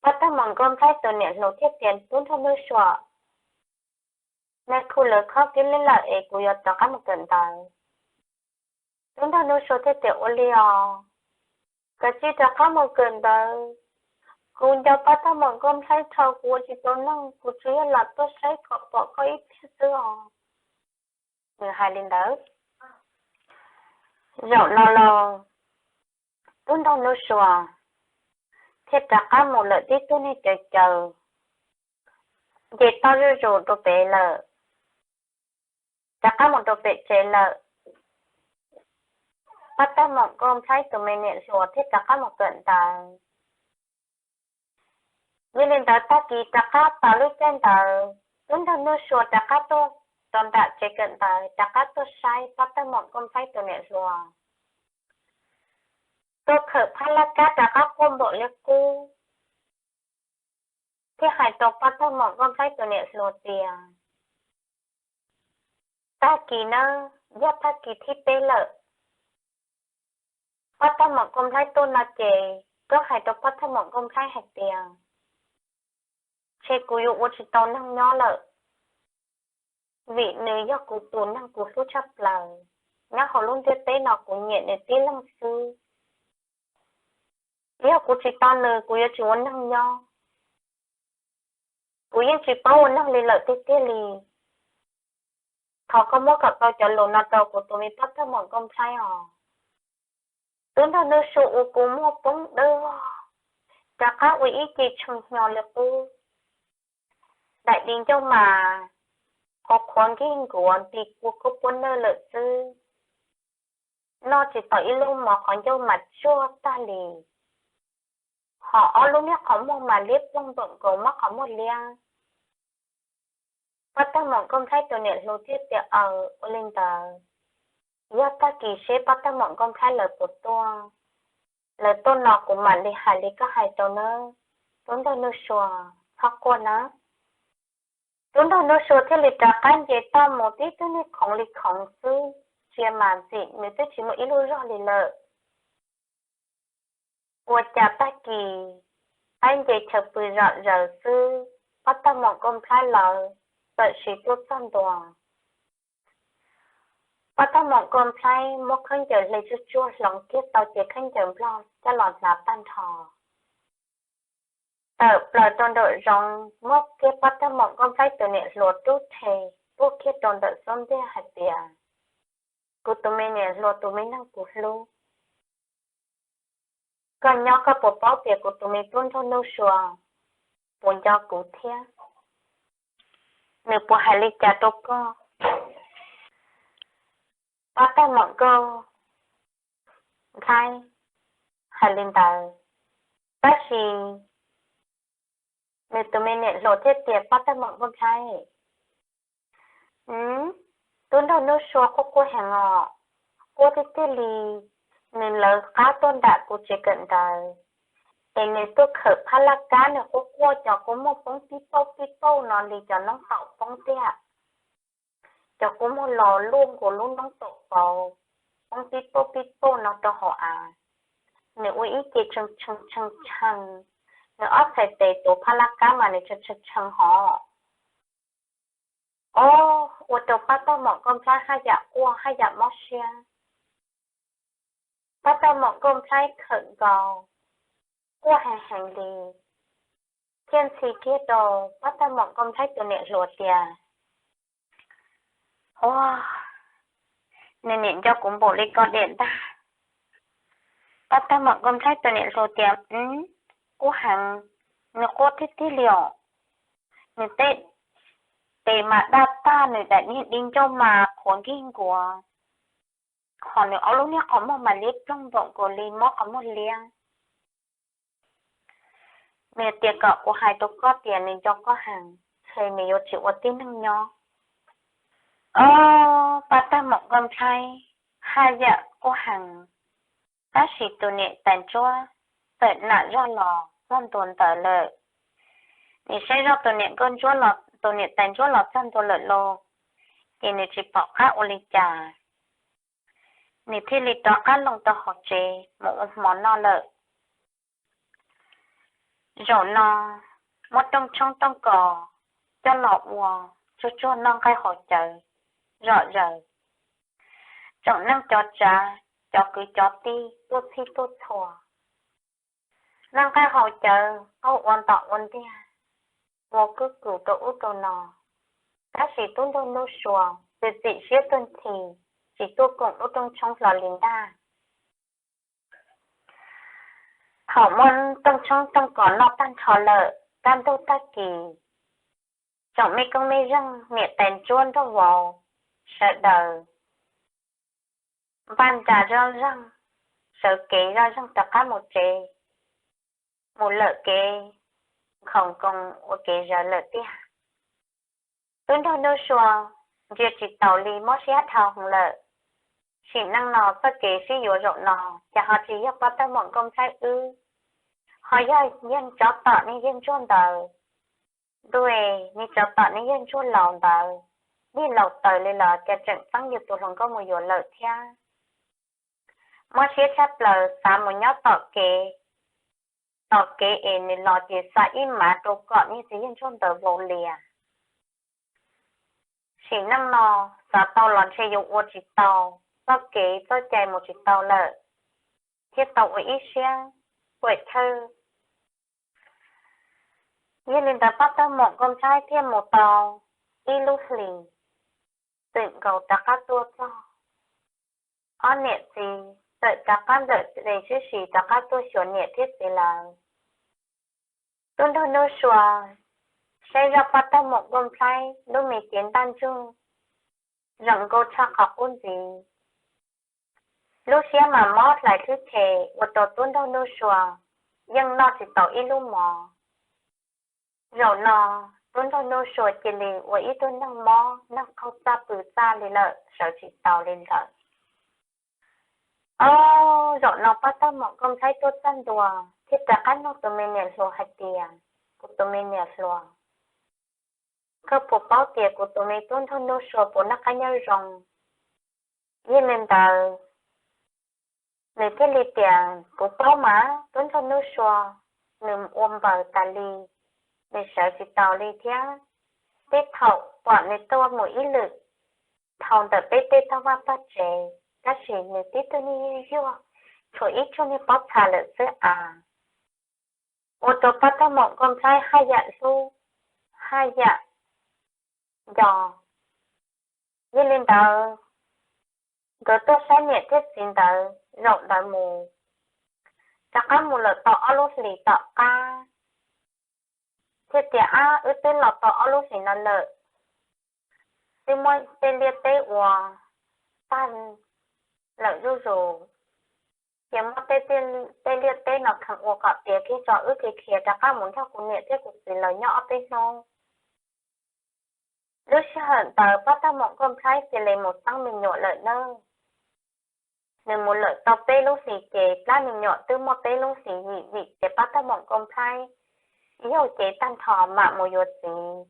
Pab tag maum Nkauj Nplhaib tus niam hluas thiaj tias, tub nraug Nuj Sua, nais khu lawv khob kiag lawm es kuv yuav rov qab mus kawm ntawv. Tub nraug Nuj Sua thiaj tias, ua li os, koj cia li rov qab mus kawm ntawv. Kuv nco pab tag maum Nkauj Nplhaib dhau, kuv ua tsis tau neeg, kuv tsuas yog lam tuaj saib kom pom koj ib pliag xwb os. Nws hais li ntawd. Zaum no los tub nraug Nuj Sua thiaj rov qab mus lawm tib tug neeg caws caws, nce toj zuj zus rau pem lawm, rov qab mus rau pem tsev lawm. Pab tag maum Nkauj Nplhaib tus me niam hluas thiaj rov qab mus kawm ntawv. Yog li ntawd tag kis rov qab tau lub caij ntawd, tub nraug Nuj Sua rov qab tuaj rau nram tsev kawm ntawv, rov qab tuaj saib pab tag maum Nkauj Nplhaib tus niam hluas. tuaj khawm phab laj kab rov qab quaj npaum li qub, thiaj hais rau Pab Tag Mom Nkauj Nplhaib tus niam hluas tias, Tag kis nawb, yog tag kis thib peb lawm. Pab Tag Mom Nkauj Nplhaib tuaj no ces koj hais rau Pab Tag Mom Nkauj Nplhaib hais tias, Ntshe kuv yuav ua tsis tau neeg nyob lawm, vim nws yog kuv tus neeg kuv hlub tshaj plaws. Nyob hauv lub ntiaj teb no kuv nyiam nws tib leeg xwb. Yog kuv tsis tau nws kuv yuav tsis ua neeg nyob. Kuv yeej tsis paub ua neeg li lawm tiag tiag li. Thov koj muab kom tau cov lus no rau kuv tus me Pab Tag Mom Nkauj Nplhaib os. Tub Nraug Nuj Sua ua kua muag poob dawb vog, rov qab ua ib ce tshee hnyo li qub. Daim di ncauj mas qhuav qhuav nkig nkuav nti kua kub puab nawj lawm xwb. Noj tsis tau ib lub mov qhov ncauj mas tsuag tag li. Hos ob lub niag qhov muag mas liab ploog npaum nkaus mob qhov muag liab. Pab Tag Mom Nkauj Nplhaib tus niam hluas thiaj tias, Aws, ua li ntawd, yog tag kis seb Pab Tag Mom Nkauj Nplhaib lawv puas tuaj. Lawv tuaj no kuv mam li hais li koj hais rau nawb, Tub Nraug Nuj Sua, txhob quaj nawb. Tub Nraug Nuj Sua thiaj li rov qab nce toj mus tib tug niag khoov li khoov xwb, tsia mas ntxim nws twb tsis muaj ib lub zog li lawm. Ua cas tag kis qaib nce chaw pw zom zaws xwb, Pab Tag Mom Nkauj Nplhaib lawv txawm siv tuaj txog ntua. Pab Tag Mom Nkauj Nplhaib muab khaub ncaws hle tsuj tsuag hloov kiag tau cev khaub ncaws nplog coj los hnav tag nrho, tawm plaws rau nraum zoov muab kiag Pab Tag Mom Nkauj Nplhaib tus niam hluas rub rhe tuaj kiag rau ntawm xub ntiag hais tias, Kuv tus me niam hluas tus me neeg kuv hlub, koj nyob koj puas paub tias kuv tus me tub Nraug Nuj Sua puas nco kuv thiab? Nws puas hais li cas rau koj? Pab Tag Mom Nkauj Nplhaib hais li ntawd, tab sis nws tus me niam hluas thiaj tias, Pab Tag Mom Nkauj Nplhaib, tub Nraug Nuj Sua quaj quaj heev os, quaj tiag tiag li. Nws lawv qab tuaj nram kuv tsev kawm ntawv, es nws tuaj khawm phab laj kab, nws quaj quaj cov kua muag poob pib pauj pib pauj no li cov noob taum poob tiag. Cov kua muag los luaj nkaus lub noob taum pauv, poob pib pauj pib pauj no rau hauv av. Nws ua ib ce tshee tshee tshee tshee, nws ob txhais tes tuav phab laj kab mas nws tshee tshee tshee hov. Ob, ua rau Pab Tag Mom Nkauj Nplhaib haj yam quaj haj yam mob siab. Pab Tag Mom Nkauj Nplhaib khawm nkaus, quaj heev heev li, thiaj ntxhi kiag rau Pab Tag Mom Nkauj Nplhaib tus niam hluas tias, Ua, nws niam nco kuv npaum li ko diam ntag. Pab Tag Mom Nkauj Nplhaib tus niam hluas tias, Quaj heev, nws quaj tiag tiag li os. Nws tej tes mas daj tag, nws daim niag di ncauj mas qhuav nkig nkuav, hos nws ob lub niag qhov muag mas liab ploog npaum nkaus li mob qhov muag liab. Nws tias kom kuv hais rau koj tias nws nco koj heev, ntshe nws yuav tsis ua tib neeg nyob. Ob, Pab Tag Mom Nkauj Nplhaib haj yam quaj heev, tab sis tus niam tais ntsuab txawm nam zog los txog ntua ntawd lawm. Nws saib zoj tus niam nkauj ntsuab los, tus niam tais ntsuab los txog ntua lawm lauj, ces nws tsis pom qab ua li cas, nws thiaj li rov qab loo rau hauv tsev mus ua hmo noj lawm. Zaum no muab rooj tshoob rooj kos coj los ua, tsuag tsuag noj nqaij haus cawv zom zaws. Tsoom neej cov tsav, cov kwv cov tij tuaj txhij tuaj txhua, noj nqaij haus cawv qaug ua ntom ua ntiag, ua kwj kwm rau ub rau no, tab sis tub nraug Nuj Sua txawm txim siab tuag nthi, tsis tuaj koom lub rooj tshoob hlo li ntag. Thaum muab rooj tshoob rooj kos noj tag nrho lawm, kaj ntug tag kis, tsoom mej koob mej zeej, niam tais ntsuab nraug vauv, sawv daws npaj nra zoj zeeg, sawv kev zoj zeeg rov qab mus tsev, mus lawm kev nkhaus nkoos ua kev zawv lawm tiag. Tub nraug Nuj Sua ntsia tsis taus li, mob siab dhau heev lawm. Sim neej no txoj kev sib yuav zaum no, ces ho tsis yog pab tag mom nkauj nplhaib wb, ho yog yeej tsov tom nej yeej ntsuag ntawd, ntuj, nej tsov tom nej yeej ntsuag laus ntawd, nej laus taws li los cas tseem txeeb yus tus hluas nkauj mus yuav lawm thiab. Mob siab tshaj plaws xav mus nyob tom kev, tom kev es nws los ces xa ib mav rau kom nej txiv yawg ntsuag ntawd vau lias. Sim neej no xav tau los ntshe yuav ua tsis tau, txoj kev txoj cai mus tsis tau lawm, thiaj tau ua ib siab puam chawj. Yog li ntawd pab tag mom nkauj nplhaib thiaj mus tau ib lub hlis, txwm nkaus rov qab tuaj txog, ob niam txiv txawm rov qab nplawm tes sib sis rov qab tuaj xyuas niam thiab txiv lawv. Tub nraug Nuj Sua saib zoj pab tag mom nkauj nplhaib lub me cev ntaj ntsug zoo nkauj tshaj qhov qub ntxiv, lub siab mas mob hlais hlwb che, ua rau tub nraug Nuj Sua yeej noj tsis tau ib lub mov. Zaum no tub nraug Nuj Sua cia li ua ib tug neeg mob neeg qaug txaj pw txaj li lawm, sawv tsis tau li lawm. Ob, zaum no pab tag mom nkauj nplhaib tuaj txog ntua thiaj rov qab nug tus me niam hluas hais tias, kuv tus me niam hluas, koj puas paub tias kuv tus me tub nraug Nuj Sua puas noj qab nyob zoo? Yog li ntawd nws thiaj li tias, kuv paub mas, tub nraug Nuj Sua nws ua npaws tas li, nws sawv tsis taus li thiab. Tej thaum pom nws tuaj mus ib lwm dhau ntawm peb tej tog vaj tog tsev, tab sis nws tib tug niag yuag tshuav ib tsuag niag pob txha lawm xwb as. Ua rau pab tag mom nkauj nplhaib haj yam hlub, haj yam nco. Yog li ntawd nkawd tuaj saib niam thiab txiv ntawd zaum ntawd mus, rov qab mus lawm tau ob lub hlis tom qab, thiaj tias, ab, wb twb los tau ob lub hlis no lawm, twb muab tej liaj teb ua tag lawm zuj zus, ces muab tej liaj teb no kheev ua kom tiav kiag tso, wb khiav khiav rov qab mus nrog kuv niam thiab kuv txiv lawv nyob ob peb hnub. Lub sij hawm ntawd pab tag mom nkauj nplhaib cia li mus txeeb me nyuam lawm nawb. Nws mus lawm tau peb lub hlis ces plab me nyuam twb muaj peb lub hlis yim vim ces pab tag mom nkauj nplhaib yaug cev tag nrho mam mus yuav txiv.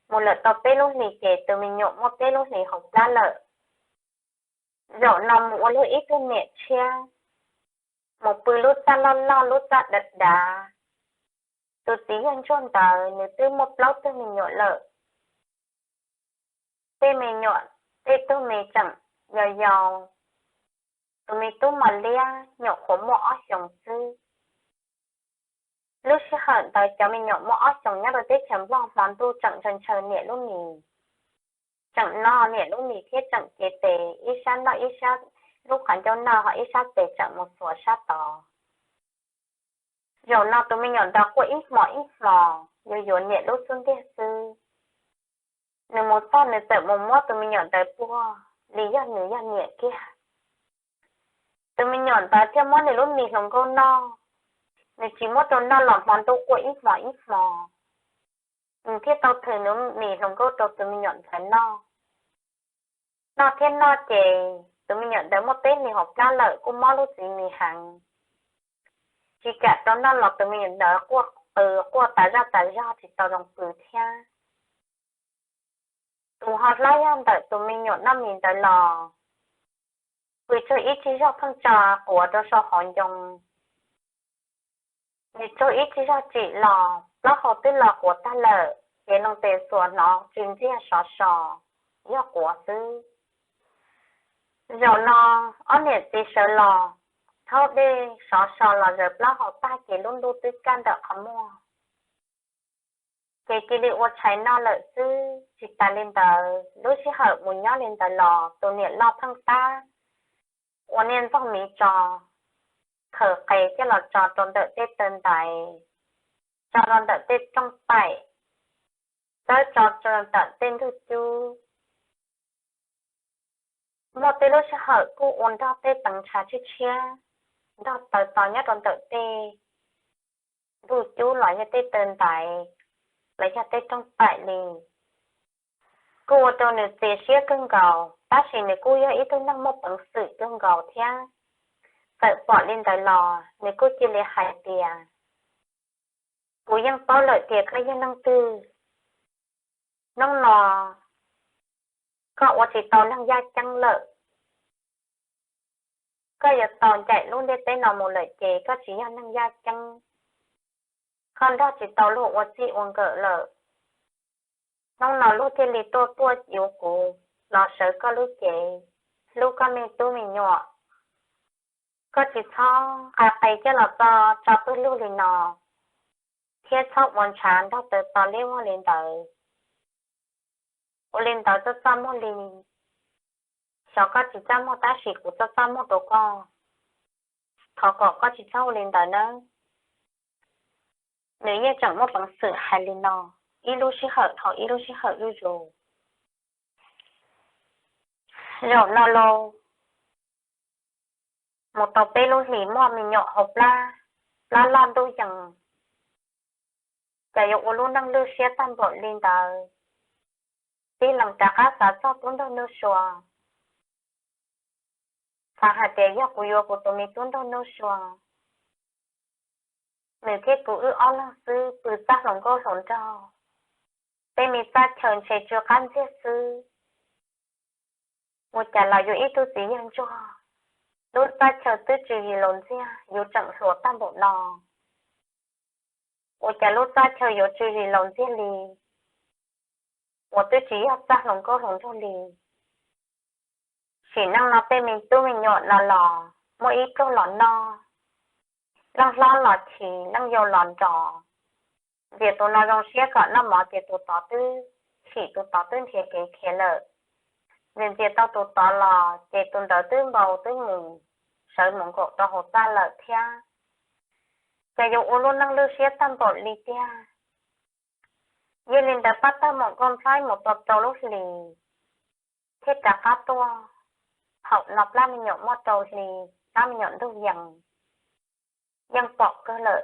Mus lawm tau peb lub hlis ces tus me nyuam muaj peb lub hlis hauv plab lawm. Zaum no mus ua luag ib tug niam tshiab, mus pw lub txaj loj loj lub txaj dav dav. Tus txiv yawg ntsuag ntawd nws twb muaj plaub tug me nyuam lawm. Tej me nyuam, tej tug me tseem yau yau, tus me tub mos liab nyuam qhuav muaj ob xyoos xwb. Lub sij hawm ntawd cov me nyuam muaj ob xyoos nyob rau teb chaws Nplog hmo ntuj tseem ntshaw ntshaw niam lub mis, tseem noj niam lub mis thiab tseem cev tes ib sab noj ib sab, lub qhov ncauj noj ho ib sab tes tseem mus xuas sab tod. Zaum no tus me nyuam ntawd quaj ib hmos ib hmos yuav yuav niam lub xub ntiag xwb. Nws mus txog nws txawm mus muab tus me nyuam ntawd puag li yog nws yog niam kiag. Tus me nyuam ntawd thiaj muab nws lub mis hluas nkauj noj, nws tsis muab rau noj los hmo ntuj quaj ib hmos ib hmos. Nws thiaj tau thws nws mis hluas nkauj rau tus me nyuam ntawd noj. Noj thiab noj ces tus me nyuam ntawd muaj peb hlis hauv plab lawm kuj mob lub txiv mis heev, tsis kam rau noj los tus me nyuam ntawd quaj qw quaj tas zaj tas zog tsis tau zoo pw thiab. Tus ho hlob yog ntawm tus me nyuam noj mis ntawd los pw tsaug ib tsig zog pheej tso quav rau saum hauv ncoo. Nws tsaug ib tsig zog tsim los plaub hau twb los quav tag lawm, ces loo tes xuas hnov tsis ntsiag sov so, yog quav xwb. Zaum no ob niam txiv sawv los thaub dej sov so los zaws plaub hau tag ces lub ntuj twb kaj ntawm qhov muag, ces cia li ua tshais noj lawm xwb. Tsis tas li ntawd, lub sij hawm mus nyob li ntawd los tus niam loj pheej tab ua niag ntxoog miv tso, khaws qe coj los tso rau ntawm tej taw ntaiv, tso rau ntawm tej rooj paim, txawb tso rau ntawm tej ntug cub. Muaj tej lub sij hawm kuj ua nrog tej teev ntshav tshiab tshiab, nrog taws to nyob rau ntawm tej ntug cub los yog tej taw ntaiv los yog tej rooj paim li, kuj ua rau nws txias siab kawg nkaus. tab sis nws kuj yog ib tug neeg muaj peev xwm kawg nkaus thiab. Txawm pom li ntawd los nws kuj cia li hais tias, kuv yeej paub lawm tias koj yog leej twg. Hnub no koj ua tsis tau neeg yaj ceeb lawm. Koj yuav tau ncaim lub ntiaj teb no mus lawm ces koj tsis yog neeg yaj ceeb. Koj nrog tsis tau luag ua txij ua nkawm lawm. Hnub no luag thiaj li tuaj tuaj yuav kuv los sawv koj lub cev, hlub koj me tub me nyuam. Koj tsis txhob nqa qe coj los tso tso pwg lug li no, thiab txhob ua ntshav nrog taws to liab vog li ntawd. Ua li ntawd txaj txaj muag li. Xyov koj tsis txaj muag tab sis kuv txaj txaj muag rau koj. Thov kom koj tsis txhob ua li ntawd nawb. Nws yeej tseem muaj peev xwm hais li no ib lub sij hawm dhau ib lub sij hawm zuj zus. Zaum no los mus tau peb lub hlis muaj me nyuam hauv plab, plab loj ntuj yees, ces yuav ua lub neej lwj siab tag npaum li ntawd. Tib leeg rov qab xav txog tub nraug Nuj Sua, xav hais tias yog kuv yuav kuv tus me tub nraug Nuj Sua, nws thiab kuv wb ob leeg xwb pw txaj hluas nkauj hluas nraug, tej me txaj chaw ntshe tsw qab ntxiag xwb. Ua cas los yus ib tug txiv yawg ntsuag, lub txaj chaw twb tsw zis laus ntxiag yus tseem hluas tag npaum no. Ua cas lub txaj chaw yuav tsw zis laus ntxiag li, uas twb tsis yog txaj hluas nkauj hluas nraug li. Sim neej no tej me tub me nyuam no los muaj ib pluag los noj, leej hlob los chim leej yau los nrog. Ntxias tus no zoo siab kom noj mov ces tus tod twb chim tus tod twb nrhiav kev khiav lawm. Ntxias ntxias tau tus tod los ces tus ntawd twb npau twb mus, sawv mus nkaum rau hauv txaj lawm thiab. Ces yuav ua lub neej lwj siab tag npaum li tiag. Yog li ntawd pab tawg maum nkauj nplhaib mus tau rau lub hlis thiaj rov qab tuaj. Thaum no plab me nyuam muaj rau hli, plab me nyuam ntug yees, yeej pom kawg lawm.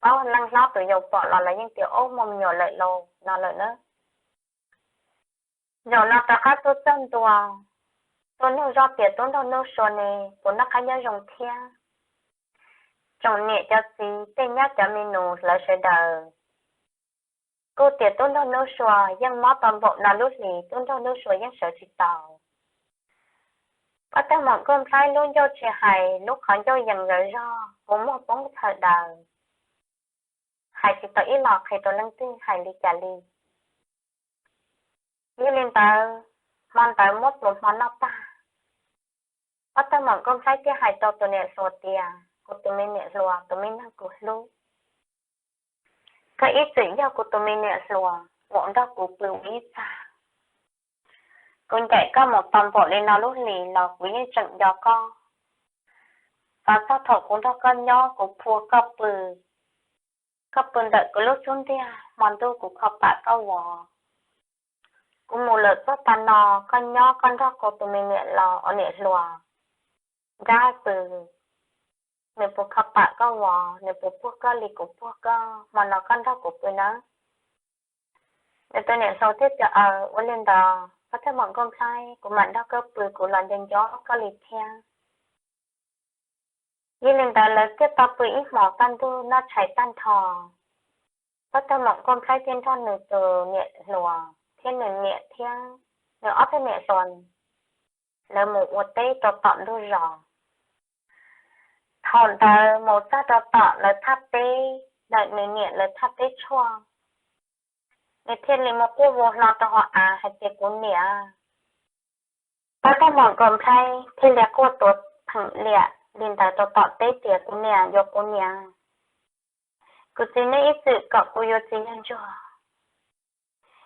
Paub leej hlob tus yau pom los lawv yeej tias ob muaj me nyuam lawm lauj no lawm na. Zaum no rov qab tuaj txog ntua, tuaj nug zoj tias tub nraug Nuj Sua ne puas noj qab nyob zoo thiab. Tsoom niam cov txiv tej nyab cov me nus lawv sawv daws kuj tias tub nraug Nuj Sua yeej mob tau npaum no lub hlis tub nraug Nuj Sua yeej sawv tsis tau. Pab tawg maum nkauj nplhaib lub ncauj tsis hais lub qhov ncauj yees zawv zog puv muag poob txhawm daws, hais tsis tau ib los qhia rau leej twg hais li cas li. Yog li ntawd, hmo ntawd muab pluas hmo noj tag, pab tawg maum nkauj nplhaib thiaj hais rau tus niam hluas tias kuv tus me niam hluas tus me neeg kuv hlub, koj ib txwm yog kuv tus me niam hluas uas nrog kuv pw ua ib txaj. Kuv ncaim koj mus tau npaum li no lub hlis los kuv yeej tseem nco koj. Xav txog thaum kuv nrog koj nyob kuv phua koj pw, koj pw ntawm kuv lub xub ntiag hmo ntuj kuv kho pam koj vov. Kuv mus lawm txog tag no koj nyob koj nrog kuv tus me niam los ua niam hluas nrab pw, nws puas kho pam koj vov, nws puas puag koj li kuv puag koj hmo no koj nrog kuv pw nawb? Nws tus niam hluas thiaj tias aws, ua li ntawd pab tawg maum nkauj nplhaib kuv mam nrog koj pw kuv los nco nco koj li thiab. Yog li ntawd lawv thiaj tau pw ib hmos kaj ntug noj tshais tag nrho. Pab tawg maum nkauj nplhaib thiaj nrog nws tus niam hluas thiab nws niam thiab nws ob tug niam hluas, lawv mus ua teb rau tom ntug zos. Thaum ntawd mus txog rau tom lawv thaj teb, ntawm nws niam lawv thaj teb tshuaj, nws thiaj li mus quaj vau hlo rau hauv av hais tias kuv niam. Pab tawg maum nkauj nplhaib thiaj li quaj tuav pheem liam li ntawd rau tom teb tias kuv niam, yuav kuv niam. Kuv txiv, neb ib txwm kom kuv yuav txiv yawg ntsuag,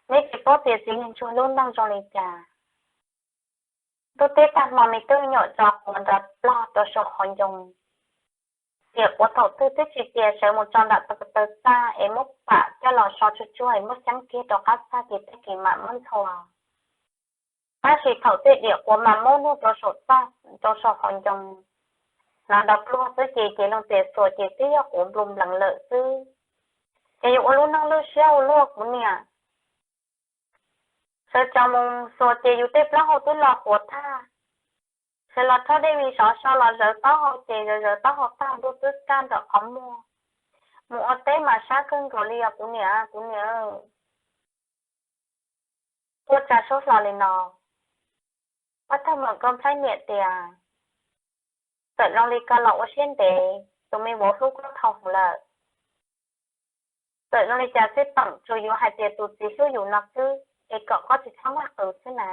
neb tsis paub tias txiv yawg ntsuag lub neej zoo li cas. Ntuj teb tag hmo me tub me nyuam tso quav nrov plog rau saum qhov ncoo, tias quav thaum twg twb tsis tias sawv mus tso nram taw txaj es muab pam coj los so tsuag tsuag es muab xyeeb kiag rau qab txaj ces tag kis mam muab ntxhua. Tab sis thaum tej diam quav mas muab nug rau saum txaj, rau saum qhov ncoo, hnov nrov plog xwb ces ces loo tes xuas ces twb yog quav nplua nplees lawm xwb. Ces yuav ua lub neej lwj siab ua luaj kuv niam. Sawv tsees mus xuas ces yus tej plaub hau twb los qhuav tag. Sawv los rhaub dej me sov so los zawv taub hau ces zawv zawv taub hau tag ntuj twb kaj nram qhov muag. Mus ua teb mas sab kawg nkaus li os kuv niam, kuv niam. Tuaj tsa suab hlo li no, Pab Thaj Moom Nkauj Nplhaib niam tias, txawm zoo li ko los ua siab ntev, tus me vauv hlub koj dhau lawm. Txawm zoo li cas xwb teem tsuas yuav hais tias tus txiv hlub yus no xwb es kom koj tsis txhob maj qw xwb na.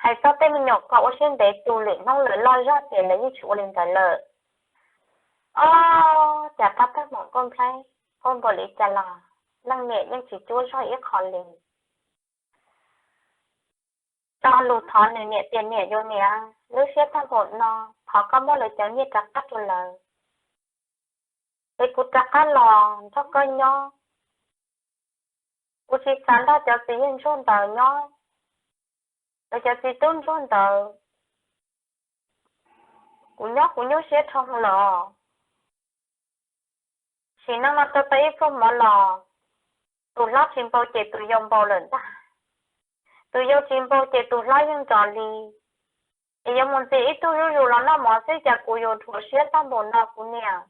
Hais txog tej me nyuam kom ua siab ntev, tus lwm hnub lawv loj zog ces lawv yeej tsis ua li ntawd lawm. Ob, cas Pab Thaj Moom Nkauj Nplhaib quaj npaum li cas los leej niam yeej tsis cuab zog ib qho li. Tso lus thov nws niam tias, niam yau niam, lub siab tag npaum no, thov koj muab lawv cov nyiaj rov qab rau lawv es kuv rov qab los nrog koj nyob. Kuv tsis xav nrog cov txiv yawg ntsuag ntawd nyob, lawv cov txiv tub ntsuag ntawd, kuv nyob kuv nyuaj siab dhau lawm. Sim neej no tau tau ib pluag mov los, tus hlob tsis npau ces tus yau npau lawm ntag. Tus yau tsis npau ces tus hlob yeej nrov li. Es yuav mus ntxias ib tug zuj zus los noj mov xwb, cas kuv yuav dhuav siab tag npaum no kuv niam.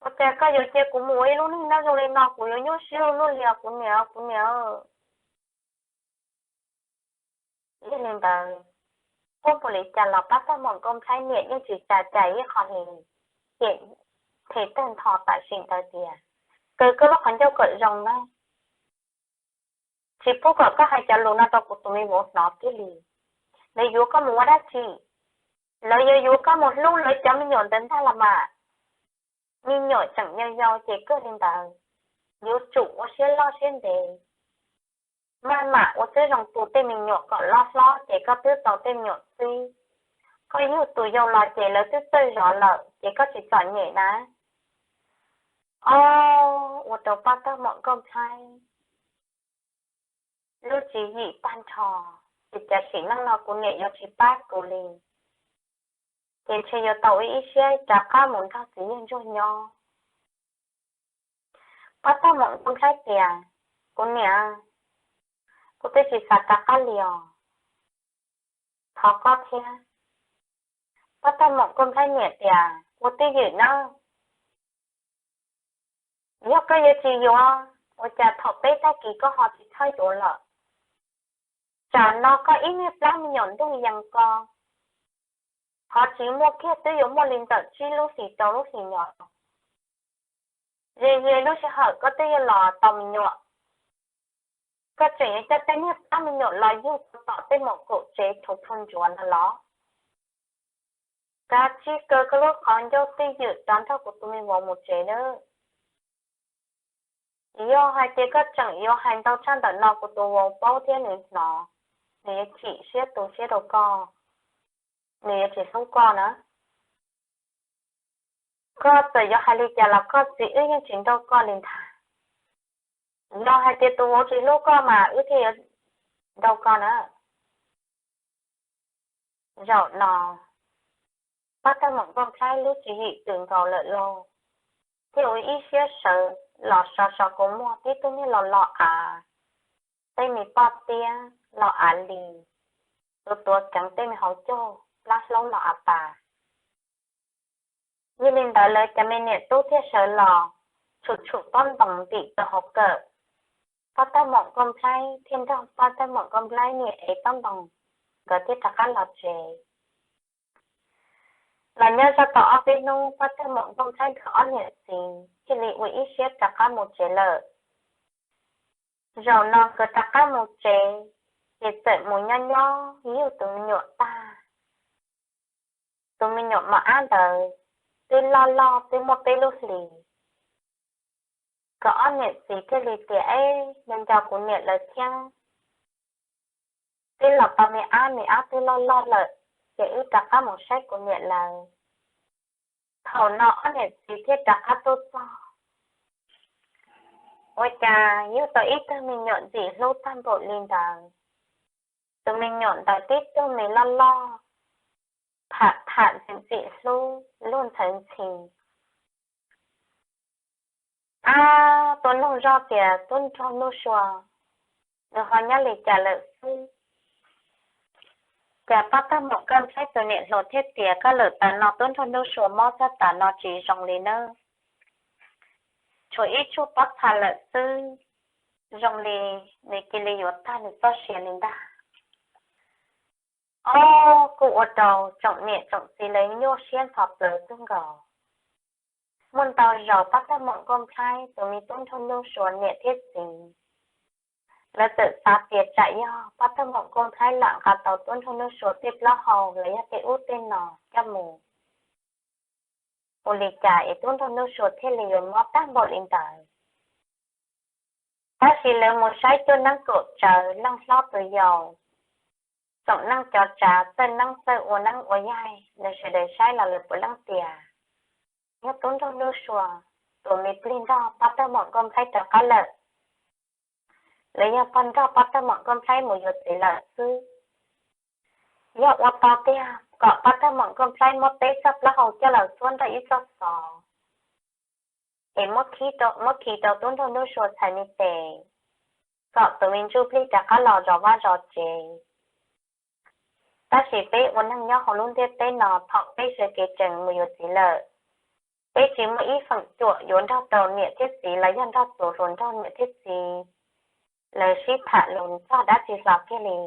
Ua cas koj yuav cia kuv mus ua ib lub neej nyob zoo li no, kuv yuav nyuaj siab ua luaj li os kuv niam, kuv niam. Yog li ntawd, quaj npaum li cas los Pab Thaj Moom Nkauj Nplhaib niam yeej tsis tsa cai ib qho li, ces them tag nrho tam sim ntawd tias, kaw koj lub qhov ncauj kom zoo na, tsis pub kom koj hais cov lus no rau kuv tus me vauv hnov kiag li. Lawv yuav koj mus ua dab tsi? Lawv yuav yuav koj mus hlub lawv cov me nyuam ntawd ntag los mas. Me nyuam tseem yau yau ces kawg li ntawd, yuav tsum ua siab loj siab ntev, maj mam ua siab zoo tu tej me nyuam kom loj hlob ces koj twb tau tej me nyuam txib. Koj yug tus yau los ces lawv twb txawj zov lawm ces koj tsis txom nyem na. Ob, ua rau Pab Thaj Moom Nkauj Nplhaib lub tswv yim tag nrho, ces cas sim neej no kuv niam yuav tsis pab kuv li, ces ntshe yuav tau ua ib siab rov qab mus nrog txiv yawg ntsuag nyob. Pab Thaj Moom Nkauj Nplhaib tias, kuv niam, kuv twb tsis xav rov qab li os, thov koj thiab. Pab Thaj Moom Nkauj Nplhaib niam tias, ua twj ywm na, yog koj yuav tsis yuav, ua cas thaum peb tag kis koj ho tsis txhob yuav lawm? Tsam no koj ib niag plab me nyuam ntuj yees ko, qhov tsis muaj kiag twb yuav muaj li ntawm tsib lub hlis rau lub hlis nyob. Ze ze lub sij hawm koj twb yuav los tau me nyuam, koj tseem yuav coj tej niag plab me nyuam los yug rau tom tej muam kaum tsev rhuv plhu ntsuav no los? Kav tsij kaw koj lub qhov ncauj twj ywm rov nrog kuv tus me vauv mus tsev nawb. Yog hais tias koj tseem yuav hais ntau tshaj ntawm no kuv tus vauv paub thiab nws hnov, nws yuav chim siab tu siab rau koj, nws yuav tsis hlub koj na. Koj txawm yuav hais li cas los koj txiv wb yeej tsis nrauj koj li ntag. Yog hais tias tus vauv tsis hlub koj mas wb thiaj yuav nrauj koj na. Zaum no, Pab Thaj Moom Nkauj Nplhaib lub tswv yim twm nkaus lawm lauj, thiaj ua ib siab sawv los so so kua muag tib tug niag los los av, tej me poj tiab los av li, tuav tuav keev tej me hauv caug plab hlaub los av tas. Yog li ntawd lawv cov me niam tub thiaj sawv los tshum tshum pob ntoos ntim rau hauv kawm. Pab Thaj Moom Nkauj Nplhaib thiaj nrog Pab Thaj Moom Nkauj Nplhaib niam ev pob ntoos, nkawd thiaj rov qab los tsev. Los nyob zoj tau ob peb hnub, Pab Thaj Moom Nkauj Nplhaib nkawd ob niam txiv thiaj li ua ib siab rov qab mus tsev lawm. Zaum no nkawd rov qab mus tsev, ces txawm mus nyob nyob yug tus me nyuam tag. Tus me nyuam mos ab ntawd twb loj loj twb muaj peb lub hlis. Nkawd ob niam txiv thiaj li tias, eb, nco nco kuv niam lawv thiab, twb los tau me ab, me ab twb loj loj lawm, ces wb rov qab mus saib kuv niam lawv. Thaum no ob niam txiv thiaj rov qab tuaj txog. Ua cas yug tau ib tug me nyuam ntxim hlub tag npaum li ntawd. Tus me nyuam ntawd tib tug me loj loj, tham tham ntxim ntxim hlub luag ntxhawv ntxhi. Ab, tuaj noog zoj tias tub nrog nuj sua, nws ho nyob li cas lawm xwb. Cas Paj Tag Moom Nkauj Nplhaib tus niam hluas thiaj tias, koj lawm tas no tub nraug Nuj Sua mob txog tas no tsis zoo li nawb. Tshuav ib tsug pob txha lawm xwb, zoo li nws cia li yuav tag nws txoj sia li ntag. Ob, kuj ua rau tsoom niam tsoom txiv lawv nyuaj siab ntho plaws kawg nkaus. Muaj ntau zaus Paj Tag Moom Nkauj Nplhaib tus me tub nraug Nuj Sua niam thiab txiv lawv txawm xav tias tsam yog Paj Tag Moom Nkauj Nplhaib lam nqa tau tub nraug Nuj Sua tej plaub hau los yog tej ub tej no coj mus, ua li cas es tub nraug Nuj Sua thiaj li yuav mob tag npaum li ntawd. Tab sis lawv mus saib cuaj neeb kaum tsawv, leej hlob tus yau, tsoom neej cov tsav, txawj neeb txawj ua neeb ua yaig, lawv sawv daws saib los lawv puav leej tias yog tub nraug Nuj Sua tus me plig nrog Paj Tag Moom Nkauj Nplhaib rov qab lawm, los yog pog nrog Paj Tag Moom Nkauj Nplhaib mus yuav txiv lawm xwb. Yog ua tau tiag kom Paj Tag Moom Nkauj Nplhaib muab peb txoj plaub hau coj los xuab nrog ib txoj xov, es muab khi rau tub nraug Nuj Sua txhais me tes, kom tus me ntsuj plig rov qab los zov vaj zov tsev. Tab sis peb ua neeg nyob hauv lub ntiaj teb no, thaum peb sawv kev tsees mus yuav txiv lawm, peb tsis muaj ib feem cuam yuav nrog rau niam thiab txiv los yog nrog tus hluas nraug niam thiab txiv lawv sib tham lus txog dab tsi hlo kiag li.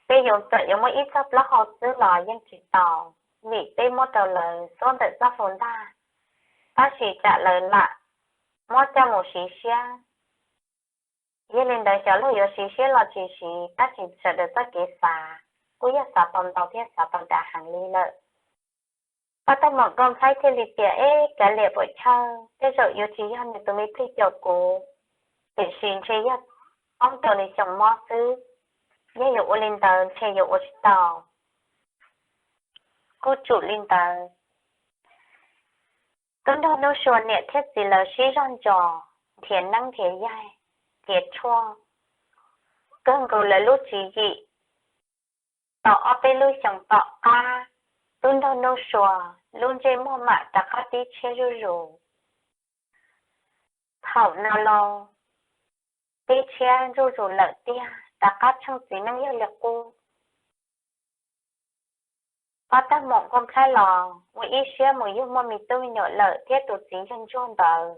Peb yuav txawm yuav muab ib txoj plaub hau xwb los yeej tsis tau, vim peb muab rau lawv xuab ntawm txoj hlua ntag. Tab sis tsam lawv lam muab coj mus siv siab. Yog li ntawd xyov luag yuav siv siab los tsis siv, tab sis sawv daws txoj kev xav kuj yog xav tau ntau thiab xav tau dav heev li lawm. Paj Tag Moom Nkauj Nplhaib thiaj li tias, eb, kav liam Puam Chawj, tej zaum yuav tsis yog nws tus me plig caum kuv, tiam sis ntshe yog poob rau nws xyoo mob xwb. Yog yuav ua li ntawd ntshe yuav ua tsis tau. Kuj tsum li ntawd, tub nraug Nuj Sua niam thiab txiv lawv sib zog ntsos nrhiav neeb nrhiav yaig, nrhiav tshuaj, kawg nkaus lawv lub tswv yim. Tau ob peb lub xyoos tom qab, tub nraug Nuj Sua lub ntsej muag mam rov qab tib tshiab zuj zus. Thaum no los tib tshiab zuj zus lawm tiag, rov qab tsheej txiv neej yawg li qub. Paj Tag Moom Nkauj Nplhaib los ua ib siab mus yug muaj me tub me nyuam lawm thiab tus txiv yawg ntsuag ntawd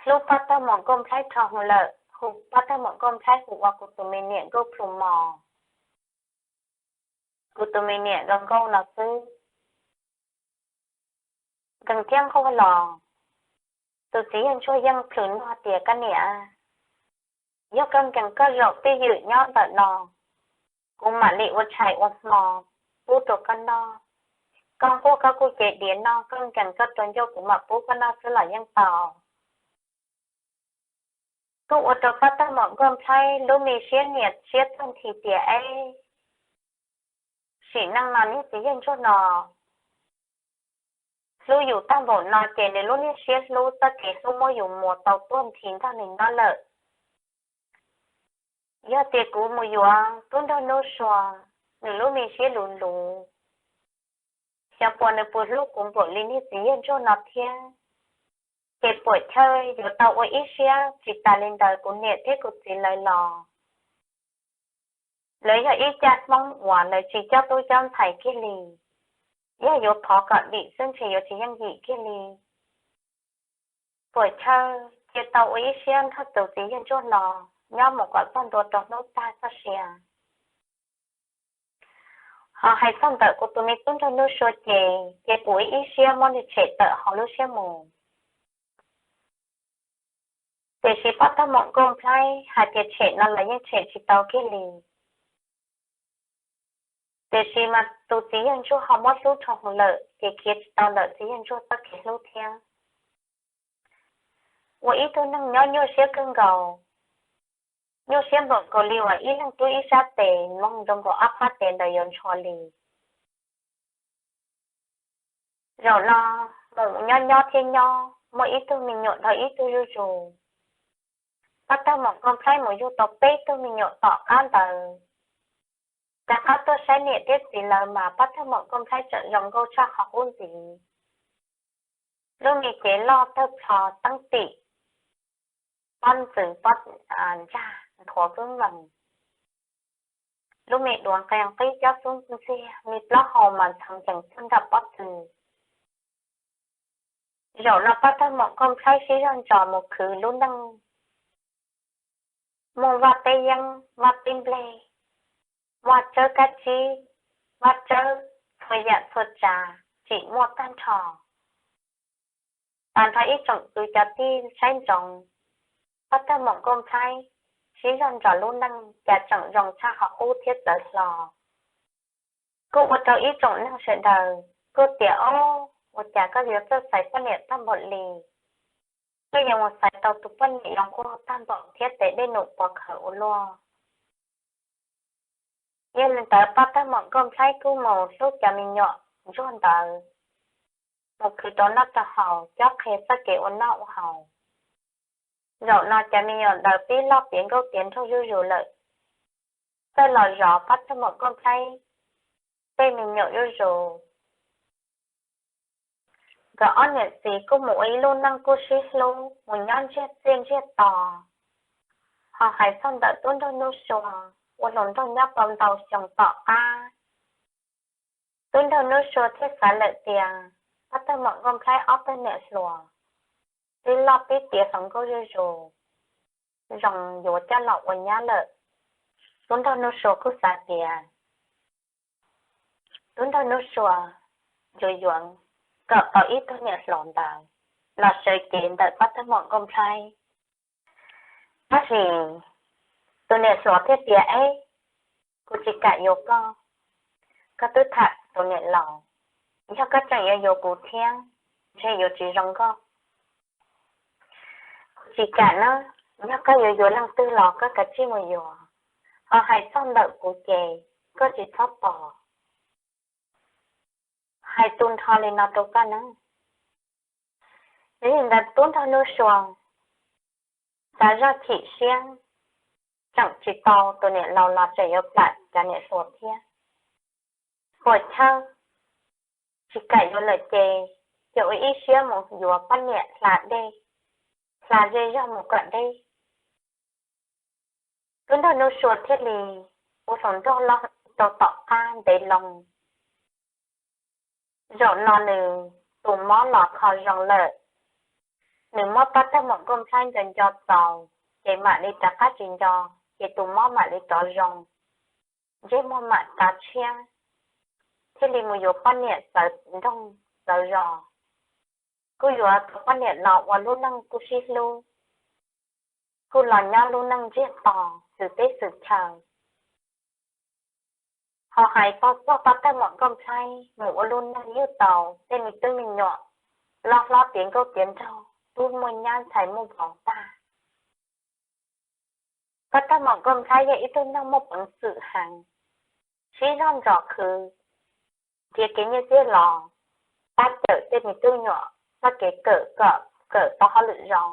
hlub Paj Tag Moom Nkauj Nplhaib dhau hwv lawm, hu Paj Tag Moom Nkauj Nplhaib hu ua kuv tus me niam nkauj plhu mos. Kuv tus me niam nkauj nkauj no xwb. Nkees thiab nquag los, tus txiv yawg ntsuag yeej plhws nug tias, koj niam, yog koj nkees koj zaum twj ywm nyob ntawm no, kuv mam li ua tshais ua hmo pub rau koj noj. Koj nquag koj kuj cev diav noj, koj nkees koj rau ncauj kuv mam pub koj noj xwb los yeej tau. Kuj ua rau Paj Tag Moom Nkauj Nplhaib lub me siab niam siab txog nthi tias, eb, sim neej no niag txiv yawg ntsuag no hlub yus tag npaum no ces nws lub niag siab hlub txoj kev hlub muab yus muas tau tuag nthi nrog nws nyob lawm. Yog tias kuv mus yuav tub nraug Nuj Sua, nws lub me siab luv luv, xyov puas nws puas hlub kuv npaum li niag txiv yawg ntsuag no thiab. Ces Puam Chawj yuav tau ua ib siab tsis tas li ntawd, kuv niam thiab kuv txiv lawv los lawv yog ib caj Hmoob uas lawv tsis cob tub cob ntxhais kiag li. Yog yuav phov kom dim xwb ntshe yuav tsis yeej yim kiag li. Puam Chawj cia tau ua ib siab nrog tus txiv yawg ntsuag no nyob mus kom txog ntua rau hnub tag txoj sia. Ho hais txog ntawm kuv tus me tub nraug Nuj Sua ces, ces kuv ib siab muab nws tshem tawm hauv lub siab mus. Tiam sis Paj Tag Moom Nkauj Nplhaib hais tias tshem no los yeej tshem tsis tau kiag li. Tiam sis mas tus txiv yawg ntsuag ho muab hlub dhau hwv lawm ces khiav tsis tau ntawm txiv yawg ntsuag txoj kev hlub thiab. Ua ib tug neeg nyob nyuaj siab kawg nkaus, nyuaj siab npaum nkaus li uas ib leeg rub ib sab tes mloog zoo nkaus ob qab tes ntawd yuav ntshua li. Zaum no mus nyob nyob thiab nyob muaj ib tug me nyuam dhau ib tug zuj zus. Paj Tag Moom Nkauj Nplhaib mus yug tau peb tug me nyuam tom qab ntawd, rov qab tuaj saib niam thiab txiv lawv mas Paj Tag Moom Nkauj Nplhaib tseem zoo nkauj tshaj qhov qub ntxiv. Lub me cev loj tawg plho teeb tim, pob ntxwg pob ntsag nthuav vwb nkees, lub me duav nqes qib cob xub ntxiag, me plaub hau mas ntxhov ncees txog nram pob tw. Zaum no Pab Tawg Muam Nkauj Nplhaib sib zog ntsos mus khwv lub neej, muaj vaj teb yeeb vaj teb nplej, vaj tsawb kab tsib, vaj tsawb txhua yam txhua tsav tsim muaj tag nrho. Tag nrho ib tsoom kwv cov tij saib ntsoov, Pab Tawg Muam Nkauj Nplhaib sib zog ntsos lub neej cas tseem zoo tshaj qhov qub thiab txawv hlo. Kuj ua rau ib tsoom neeg sawv daws kuj tias, Ob, ua cas koj yuav txawj xaiv poj niam tag npaum li? Koj yuav mus xaiv tau tus poj niam yuav nquag tag npaum thiab tes dej num pov khawv ua luaj. Yog li ntawd Pab Tawg Muam Nkauj Nplhaib kuj mus hlub cov me nyuam ntsuag ntawd, mus khwv rau noj rau haus, cob qhia txoj kev ua noj ua haus. Zaum no cov me nyuam ntawd pib loj tiav nkauj tiav nraug zuj zus lawm, txawj los zov Pab Tawg Muam Nkauj Nplhaib tej me nyuam zuj zus. Nkawd ob niam txiv kuj mus ua ib lub neej kuj sib hlub, mus nyob ntsiag txiaj ntsiag to. Ho hais txog ntawm Tub Nraug Nuj Sua, ua hluas nraug nyob tau ntau xyoo tom qab, Tub Nraug Nuj Sua thiaj xav lawm tias, Pab Tawg Muam Nkauj Nplhaib ob tug niam hluas twb loj pib tiav hluas nkauj zuj zus, zoo yuav coj los ua nyab lawm. Tub Nraug Nuj Sua kuj xav tias Tub Nraug Nuj Sua yuav yuav kom tau ib tug niam hluas ntawd los sawv cev ntawm Pab Tawg Muam Nkauj Nplhaib. Tab sis tus niam hluas thiaj tias, Eb, kuv tsis kam yuav koj. Koj twb tham tus niam laus, yog koj tseem yuav yuav kuv thiab, ntshe yuav tsis zoo nkauj. Kuv tsis kam na, yog koj yuav yuav leej twg los koj kav tsij mus yuav, ho hais txog ntawm kuv ces koj tsis txhob tos. Hais tu nrho li no rau koj na. Yog li ntawd Tub Nraug Nuj Sua xav zoj chim siab, tseem tsis tau tus niam laus los tseem yuav plam cov niam hluas thiab. Puas chawj, tsis kam yuav lawm ces, ces ua ib siab mus yuav poj niam hla dej, hla zej zog mus kom deb. Tub Nraug Nuj Sua thiaj li ua hluas nraug loj rau tom qab ntev loo. Zaum no nws tus mob los kho zoo lawm, nws muab Pab Tawg Muam Nkauj Nplhaib nco nco txaus, ces mam li rov qab tsis nco, ces tus mob mam li rov zoo, ntsej muag mam tav tshiab, thiaj li mus yuav poj niam txawv nroog txawv zos. Kuj yuav tus poj niam no ua lub neej kuj sib hlub, kuj los nyob lub neej ntsiag to xwm teb xwm chaw. Ho hais txog Pab Tawg Muam Nkauj Nplhaib mus ua lub neej yug tau tej me tub me nyuam loj hlob tiav nkauj tiav nraug, tub muaj nyab ntxhais muaj vauv tag. Pab Tawg Muam Nkauj Nplhaib yog ib tug neeg muaj peev xwm heev, sib zog ntsos khwv, nrhiav kev nyiaj txiag los pab cawm tej me tub me nyuam txoj kev kawm kom kawm tau hauj lwm zoo.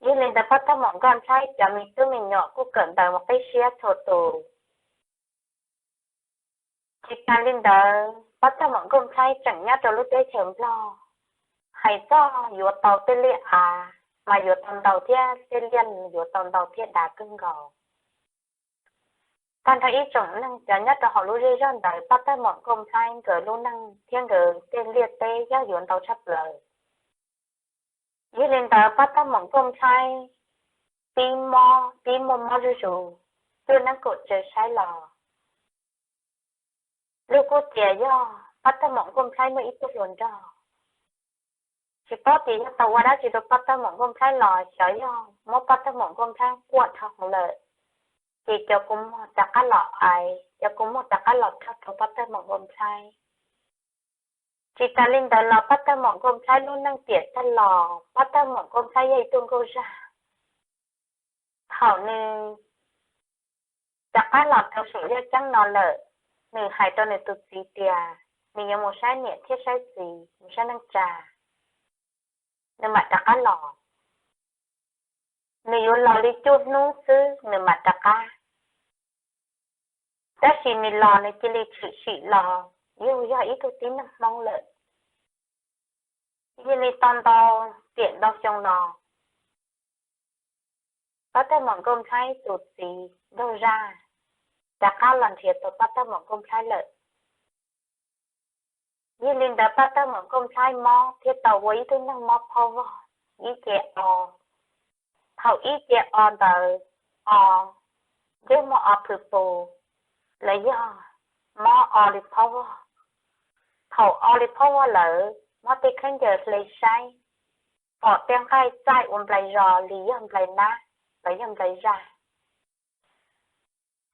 Yog li ntawd Pab Tawg Muam Nkauj Nplhaib cov me tub me nyuam kuj kawm ntawv mus qib siab txhua tus. Tsis tas li ntawd Pab Tawg Muam Nkauj Nplhaib tseem nyob rau lub teb chaws Nplog, hais txog yuav tau tej liaj av mas yuav tau ntau thiab tej liaj yuav tau ntau thiab dav kawg nkaus. Tag nrho ib tsoom neeg cov nyob rau hauv lub zej zog ntawd Pab Tawg Muam Nkauj Nplhaib nkawd lub neej thiab nkawd tej liaj teb yog yuav ntau tshaj plaws. Yog li ntawd Pab Tawg Muam Nkauj Nplhaib pib mob, pib muaj mob zuj zus, cuaj neeb kaum tsev saib los luag kuj tias yog Pab Tawg Muam Nkauj Nplhaib muaj ib tug hluas nraug. Tsis paub tias yog tau ua dab tsi rau Pab Tawg Muam Nkauj Nplhaib los xyov yog muab Pab Tawg Muam Nkauj Nplhaib quaj dhau hwv lawm, ces cov kua muag rov qab los aiv, cov kua muag rov qab los raug rau Pab Tawg Muam Nkauj Nplhaib. Tsis tas li ntawd los Pab Tawg Muam Nkauj Nplhaib lub neej tiam tag los Pab Tawg Muam Nkauj Nplhaib yog ib tug nkauj zag. Thaum nws rov qab los rau saum yaj ceeb no lawm, nws hais rau nws tus txiv tias nws yuav mus saib niam thiab saib txiv, mus saib neej tsa, nws mam rov qab los. Nws yuav los li cuaj hnub xwb nws mam rov qab. Tab sis nws los nws cia li tshwm sim los yug yog ib tug tib neeg Hmoob lawm. Yog li tau ntau tiam ntau xyoo no, Pab tawg maum Nkauj Nplhaib tus txiv Nraug Zaj rov qab los nrhiav tau pab tawg maum Nkauj Nplhaib lawm. Yog li ntawd pab tawg maum Nkauj Nplhaib mob thiaj tau ua ib tug neeg mob phob vog ib ce o. Thaum ib ce o ntawd, o ntsej muag o phwv pus, los yog mob o li phob vog. Thaum o li phob vog lawm, muab tej khaub ncaws hle saib, pom tej nqaij txaij ua nplai zos li yog nplai nab los yog nplai zaj.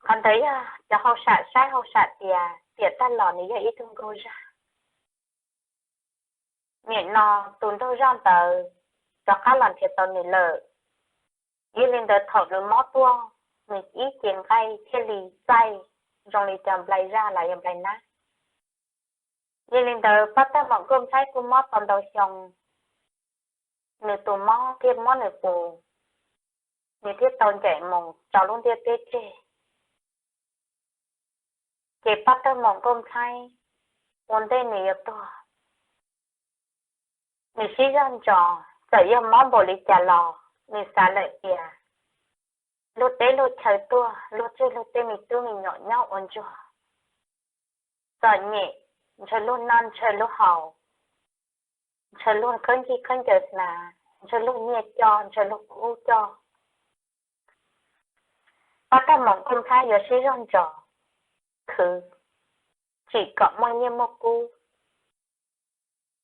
Qhov ntawd yog cov hauj sam saib hauj sam tias tiam tag los nws yog ib tug nkauj zaj. Nim no tus Nraug Zaj ntawd rov qab los nrhiav tau nws lawm. Yog li ntawd thaum nws mob tuaj, nws ib ce nqaij thiaj li txaij zoo li cov nplai zaj los yog nplai nab. Yog li ntawd pab tawg maum Nkauj Nplhaib kuj mob tau ntau xyoo, nws tus mob thiaj muab nws pus, nws thiaj tau ncaim mus tso lub ntiaj teb tseg. Ces pab tawg maum Nkauj Nplhaib ua ntej nws yuav tuag, nws siv zog ntsos, txawm yog mob npaum li cas los nws xav lawm tias luag teb luag chaw tuag, luag tseg luag tej me tub me nyuam nyob ua ntsuag. Txom nyem, ntshaw luag noj ntshaw luag haus, ntshaw luag khawb ncig khawb ncaws hnav, ntshaw luag nyiaj coj ntshaw luag kub coj. Pab tawg maum Nkauj Nplhaib yuav siv zog ntsos khwv, tsim kom muaj nyiaj muaj kub,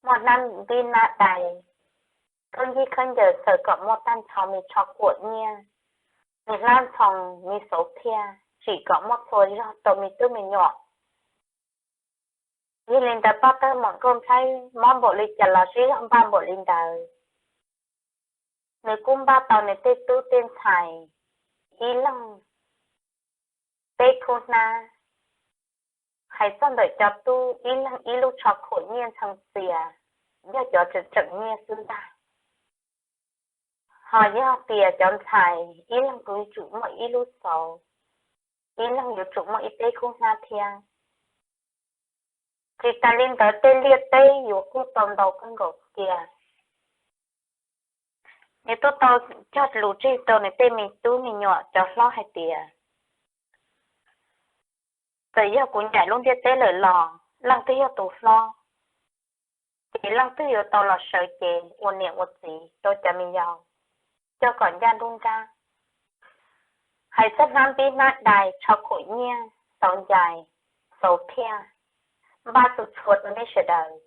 muaj hnab npib hnab dais, khawb ncig khawb ncaws xaws kom muaj tag nrho me tsho khuam nyiaj, me hlab ntxhoo, me xauv thiaj, tsim kom muaj txhua zog rau me tub me nyuam. Yog li ntawd pab tawg maum Nkauj Nplhaib mob npaum li cas los siv zog npaj npaum li ntawd. Nws kuj npaj tau nws tej tub tej ntxhais ib leeg peb khub hnab. Hais txog ntawm cov tub ib leeg ib lub tsho khuam nyiaj ntxhee txias, yog cov tseem tseem nyiaj xwb ntag. Ho yog tias cov ntxhais ib leeg kuj yuav tsum muaj ib lub xauv, ib leeg yuav tsum muaj ib peb khub hnab thiab. Tsis tas li ntawd tej liaj teb yuav kuj tau ntau kawg nkaus kiag. Nws tuaj tau cog lus tseg rau nws tej me tub me nyuam cov hlob hais tias, txawm yog kuv ncaim lub ntiaj teb lawm los leej twg yog tus hlob, ces leej twg yuav tau los sawv cev ua niam ua txiv rau cov me yau, coj kom ncaj nruab nrab. Hais txog hnab npib hnab dais, tsho khuam nyiaj, xauv ncais, xauv thiaj, npaj txhua txhua rau nej sawv daws.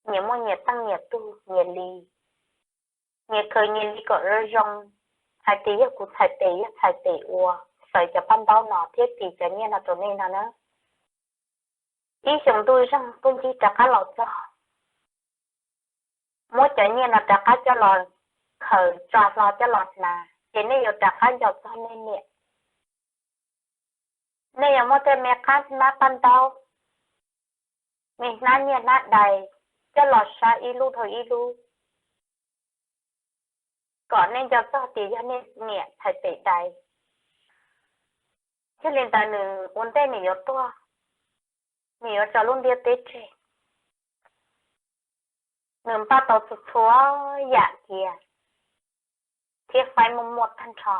Nyias muaj nyias teej nyias tug, nyias li, nyias khaws nyias li kom zoo zoo. Hais tias yog kuv txhais tes yog txhais tes ua, xaws cov paj ntaub no thiab tis cov nyiaj no rau nej no na. Ib xyoos ntuj zeeg kuj ncig rov qab los txog, muab cov nyiaj no rov qab coj los khaws tso hlo coj los hnav, ces nej yuav rov qab nco txog nej niam. Nej yuav muab tej me qab hnab paj ntaub, me hnab nyiaj hnab dais coj los saib ib lub dhau ib lub, kom nej nco txog tias yog nej niam txhais tes dais. Yog li ntawd nws ua ntej nws yuav tuag, nws yuav tso lub ntiaj teb tseg, nws npaj tau txhua txhua yam kiag thiab faib muaj muaj tag nrho.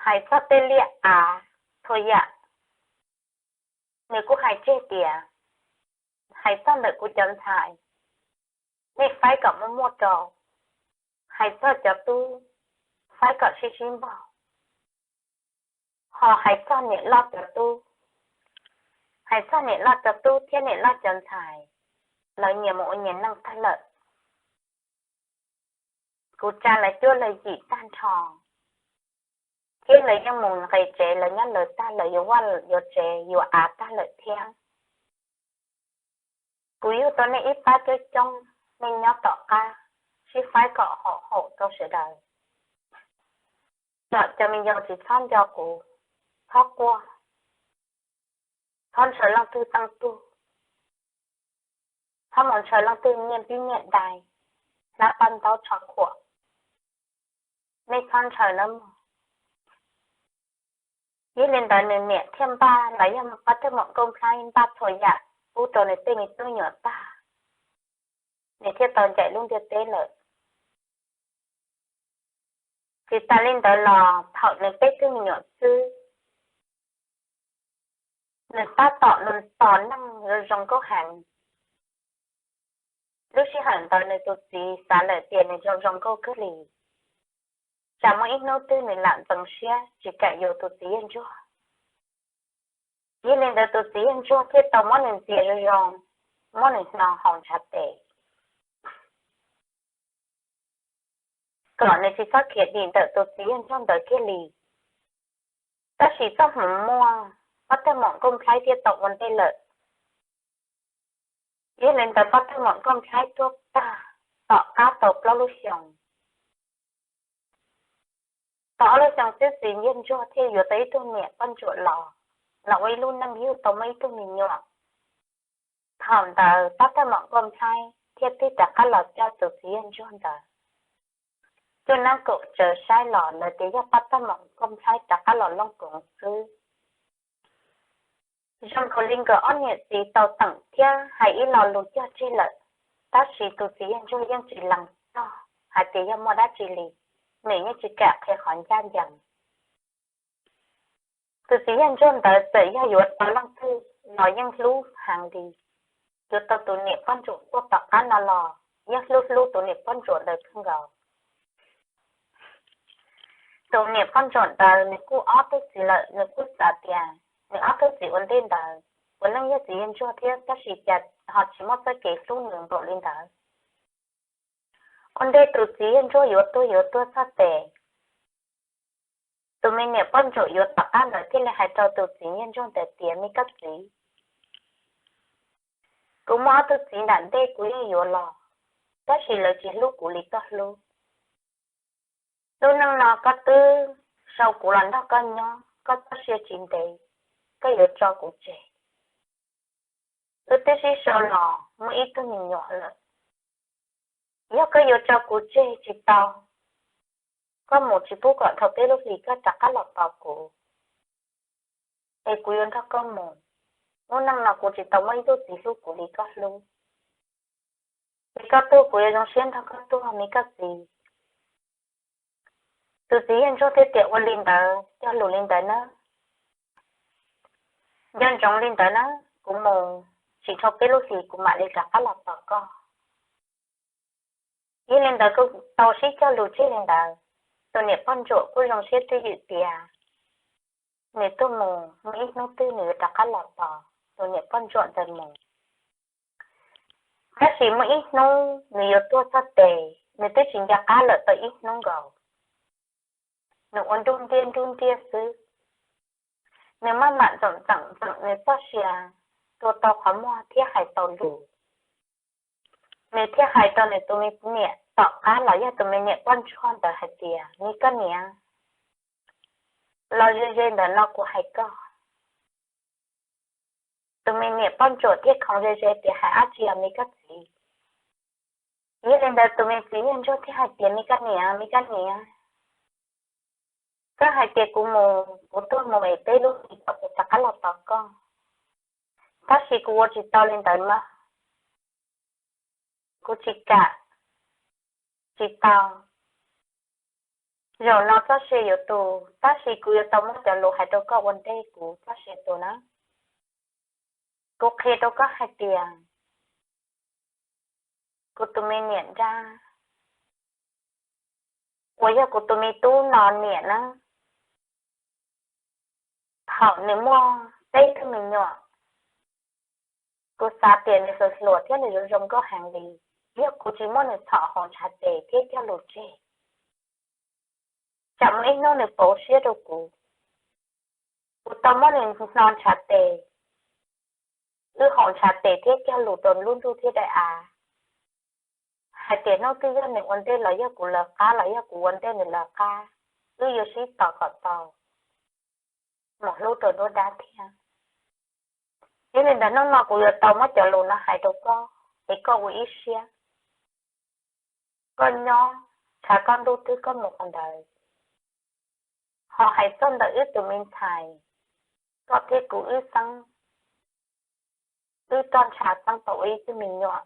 Hais txog tej liaj av txhua yam, nws kuj hais tseg tias, hais txog ntawm kuv cov ntxhais, nej faib kom muaj muaj rau. Hais txog cov tub, faib kom sib sib npaug. Ho hais txog niam loj cov tub, hais txog niam loj cov tub thiab niam loj cov ntxhais, lawv nyias mus ua nyias neej tag lawm. Kuv tsa lawv cuab lawv yim tag nrho, thiab lawv yeej mus nqis tsev, lawv nyob lawv tag, lawv yuav vaj yuav tsev yuav av tag lawm thiab. Kuv yug tau nej ib pab coob coob, nej nyob tom qab, sib faib kom haum haum rau sawv daws. Kom cov me yau tsis txhob nco kuv, txhob quaj, txhob ntshaw leej twg teej tug, txhob mus ntshaw leej twg nyiaj npib nyiaj dais, hnab paj ntaub tsho khuam, nej txhob ntshaw nawb mog. Yog li ntawd nws niam thiaj npaj los yog pab tawg maum Nkauj Nplhaib npaj txhua yam pub rau nws tej me tub me nyuam tag, nws thiaj tau ncaim lub ntiaj teb lawm. Tsis tas li ntawd los thaum nws peb tug me nyuam xwb, nws tab tom tos neej zoo zoo nkauj heev. Lub sij hawm ntawd nws tus txiv xav lawm tias nws zoo zoo nkauj kawg li, tsam muaj ib hnub twg nws lam ntxeev siab tsis kam yuav tus txiv yawg ntsuag. Yog li ntawd tus txiv yawg ntsuag thiaj tau muab nws ntxias zoo zoo, muab nws hno hauv ntshav tes, kom nws tsis txhob khiav dim ntawm tus txiv yawg ntsuag ntawd kiag li. Tab sis txoj hmoov muaj, pab thawj maum Nkauj Nplhaib thiaj tau ua ntej lawm. Yog li ntawd pab thawj maum Nkauj Nplhaib tuag tag, tom qab tau plaub lub xyoos, tau ob lub xyoos xwb txiv yawg ntsuag thiaj yuav tau ib tug niam poj ntsuam los, los ua ib lub neej yug tau muaj ib tug me nyuam. Thaum ntawd pab thawj maum Nkauj Nplhaib thiaj tig rov qab los coj tus txiv yawg ntsuag ntawd, cuaj nab kaum tsawv saib los lawv tias yog pab thawj maum Nkauj Nplhaib rov qab los looj koov xwb. Zoo nkaus li nkawd ob niam txiv tau teem thiab hais ib lo lus cog tseg lawm, tab sis tus txiv yawg ntsuag yeej tsis lees txog hais tias yog muaj dab tsi li, nws yeej tsis kam qhia qhov ncaj ncees. Tus txiv yawg ntsuag ntawd txawm yog yuav tau leej twg los yeej hlub heev li. Yuav tau tus niam poj ntsuam tuaj tom qab no los yeej hlub hlub tus niam poj ntsuam ntawd kawg nkaus. Tus niam poj ntsuam ntawd nws kuj ob tug txiv lawm, nws kuj xav tias nws ob tug txiv ua ntej ntawd puav leej yog txiv yawg ntsuag thiab, tab sis cas ho tsis muaj txoj kev hlub nws npaum li ntawd. Ua ntej tus txiv yawg ntsuag yuav tuag yuav tuag txog tes, tus me niam poj ntsuam yuav tom qab ntawd thiaj li hais rau tus txiv yawg ntsuag ntawd tias, me koj txiv, kuv muaj ob tug txiv nram ntej kuv yeej yuav los, tab sis lawv tsis hlub kuv li koj hlub. Lub neej no koj twb sau kuv los nrog koj nyob, koj txoj sia tsis ntev, koj yuav tso kuv tseg. Wb twb sib sau los muaj ib tug me nyuam lawm. Yog koj yuav tso kuv tseg tsis tau, koj mus tsis pub kom dhau peb lub hlis koj rov qab los tos kuv, es kuv yuav nrog koj mus. Lub neej no kuv tsis tau muaj ib tug txiv hlub kuv li koj hlub, es koj tuag kuv yuav zoo siab nrog koj tuag me koj txiv. Tus txiv yawg ntsuag thiaj tias, ua li ntawd cog lus li ntawd na, nco ntsoov li ntawd na, kuv mus tsis dhau peb lub hlis kuv mam li rov qab los tos koj. Yog li ntawd kuj tau sib cog lus tseg li ntawd. Tus niam poj ntsuam kuj zoo siab twj ywm tias nws tuag mus muaj ib hnub twg nws yuav rov qab los tos tus niam poj ntsuam ntawd mus. Tab sis muaj ib hnub nws yuav tuag txog tes, nws twb tsis nco qab lawm tau ib hnub nkaus, nws ua nruj ntiaj nruj ntiaj xwb. Nws maj mam ntxeem ntxeem ntxeem nws txoj sia, tua tau qhov muag thiab hais tau lus. Nws thiaj hais rau nws tus me niam tom qab los yog tus me niam poj ntsuag ntawd hais tias, me koj niam, los ze ze ntawm no kuv hais koj. Tus me niam poj ntsuam thiaj khoov ze ze tias, hais dab tsi os me koj txiv? Yog li ntawd tus me txiv yawg ntsuag thiaj hais tias, me koj niam, me koj niam, koj hais tias kuv mus, kuv tuag mus es peb lub hlis kuv rov qab los tos koj, tab sis kuv ua tsis tau li ntawd na. Kuv tsis kam, tsis tau. Zaum no txoj sia yuav tu, tab sis kuv yuav tau muab cov lus hais rau koj ua ntej kuv txoj sia tu na. Kuv qhia rau koj hais tias kuv tus me niam nrab uas yog kuv tus me tub no niam na, thaum nws muaj peb tug me nyuam, kuv xav tias nws hluas hluas thiab nws zoo zoo nkauj heev li. Yog kuv tsis muab nws txhom hauv ntshav tes thiab cog lus tseg, tsam muaj ib hnub nws pauv siab rau kuv. Kuv tau muab nws hno ntshav tes, wb hauv ntshav tes thiab cog lus rau lub ntuj thiab daim av, hais tias hnub twg yog nws ua ntej los yog kuv lawv qab los yog kuv ua ntej nws lawv qab, wb yuav sib tos kom tau mus hlub rau nruab dab thiab. Yog li ntawd hnub no kuv yuav tau muab cov lus no hais rau koj, es koj ua ib siab, koj nyob tshav koj ntuj twg koj mus qhov ntawd. Ho hais txog ntawm wb tus me ntxhais, koj thiab kuv wb xeeb, wb roj ntsha xeeb tau ua ib tug me nyuam.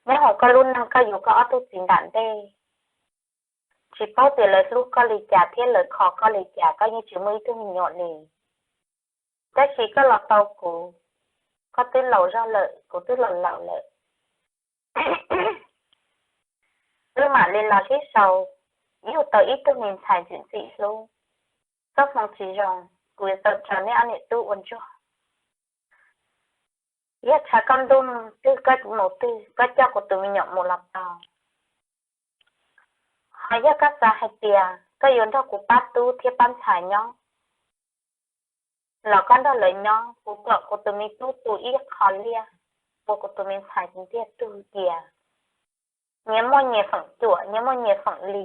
Nyob hauv koj lub neej koj yuav koj ob tug txiv nram ntej, tsis paub tias lawv hlub koj li cas thiab lawv kho koj li cas, koj yeej tsis muaj ib tug me nyuam li. Tab sis koj los tau kuv, koj twb laus zog lawm, kuv twb los laus lawm, wb mam li los sib sau yug tau ib tug me ntxhais ntxim ntxim hlub. Txoj hmoo tsis zoo, kuv yuav tau tso neb ob niam tub ua ntsuag. Yog tshav koj ntuj twg koj mus twg, koj coj kuv tus me nyuam mus los tau. Ho yog koj xav hais tias koj yuav nrog kuv pab tub thiab pab ntxhais nyob los koj nrog lawv nyob, kuv kom kuv tus me tub tu ib qho liaj ua kuv tus me ntxhais ntiag tug cia. Nyias muaj nyias feem cuam, nyias muaj nyias feem li,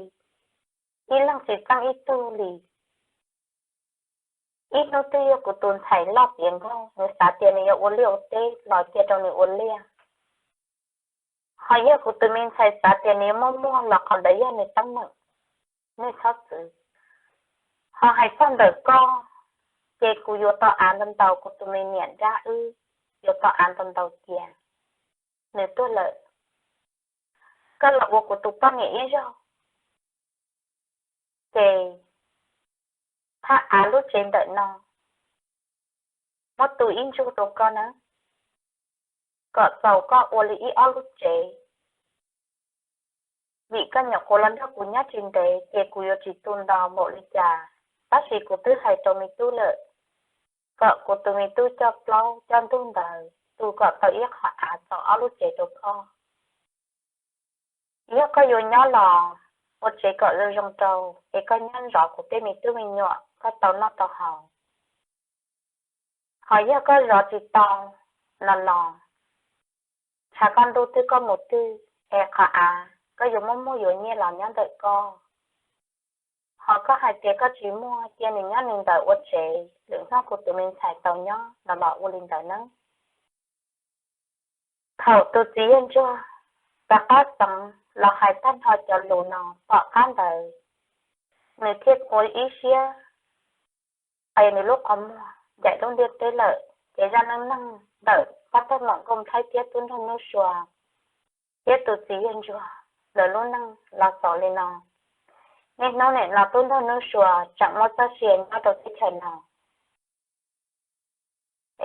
ib leeg tsis txeeb ib tug li. Ib hnub twg yog kuv tus ntxhais loj tiav nkaus, nws xav tias nws yuav ua liaj ua teb los cia rau nws ua liaj. Ho yog kuv tus me ntxhais xav tias nws yuav muaj muag los qhov ntawd yog nws teeb meem, nws txhob txwv. Ho hais txog ntawm koj, ces kuv yuav tau av ntau ntau, kuv tus me niam nrab wb yuav tau av ntau ntau cia nws tuag lawm. Koj los ua kuv tus poj niam ib zaug, ces thaj av lub tsev ntawm no muab tu ib ntsuag rau koj na, kom txaus koj ua li ib ob lub tsev. Vim koj nyuam qhuav los nrog kuv nyob tsis ntev ces kuv yuav tsis tu ntau npaum li cas, tab sis kuv twb hais rau me tub lawm, kom kuv tus me tub coj plaub coj ntug ntawd tu kom tau ib qho av txaus ob lub tsev rau koj. Yog koj yuav nyob los ua tsev kom zoo zoo rau, es koj nyob zov kuv tej me tub me nyuam koj tau noj tau haus. Ho yog koj zov tsis tau no los, tshav koj ntuj twg koj mus twg, es qhov av koj yuav muaj muag yuav nyiaj los nyob ntawm koj. Ho koj hais tias koj tsis muaj, cia nws nyob nws ntawd ua tsev, lwm hnub kuv tus me ntxhais tau nyob no los ua li ntawd nawb. Thaum tus txiv yawg ntsuag rov qab xeev los hais tag nrho cov lus no tom qab ntawd, nws thiaj ua ib siab qe nws lub qhov muag ncaim lub ntiaj teb lawm. Ces zaj neej neeg ntawm pab tag moom Nkauj Nplhaib thiab tub nraug Nub Sua thiab tus txiv yawg ntsuag lawv lub neej los xaus li no. Niaj hnub nim no tub nraug Nub Sua tseem muaj txoj sia nyob rau teb chaws no.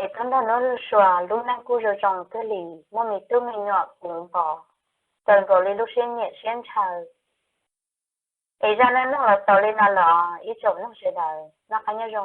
Es tub nraug Nub Sua lub neej kuj zoo zoo kawg li, muaj me tub me nyuam puv npo, txawm nkaus li lub siab nyiam siab ntshaw. Es zaj neej neeg los xaus li no los ib tsoom mloog sawv daws noj qab nyob zoo.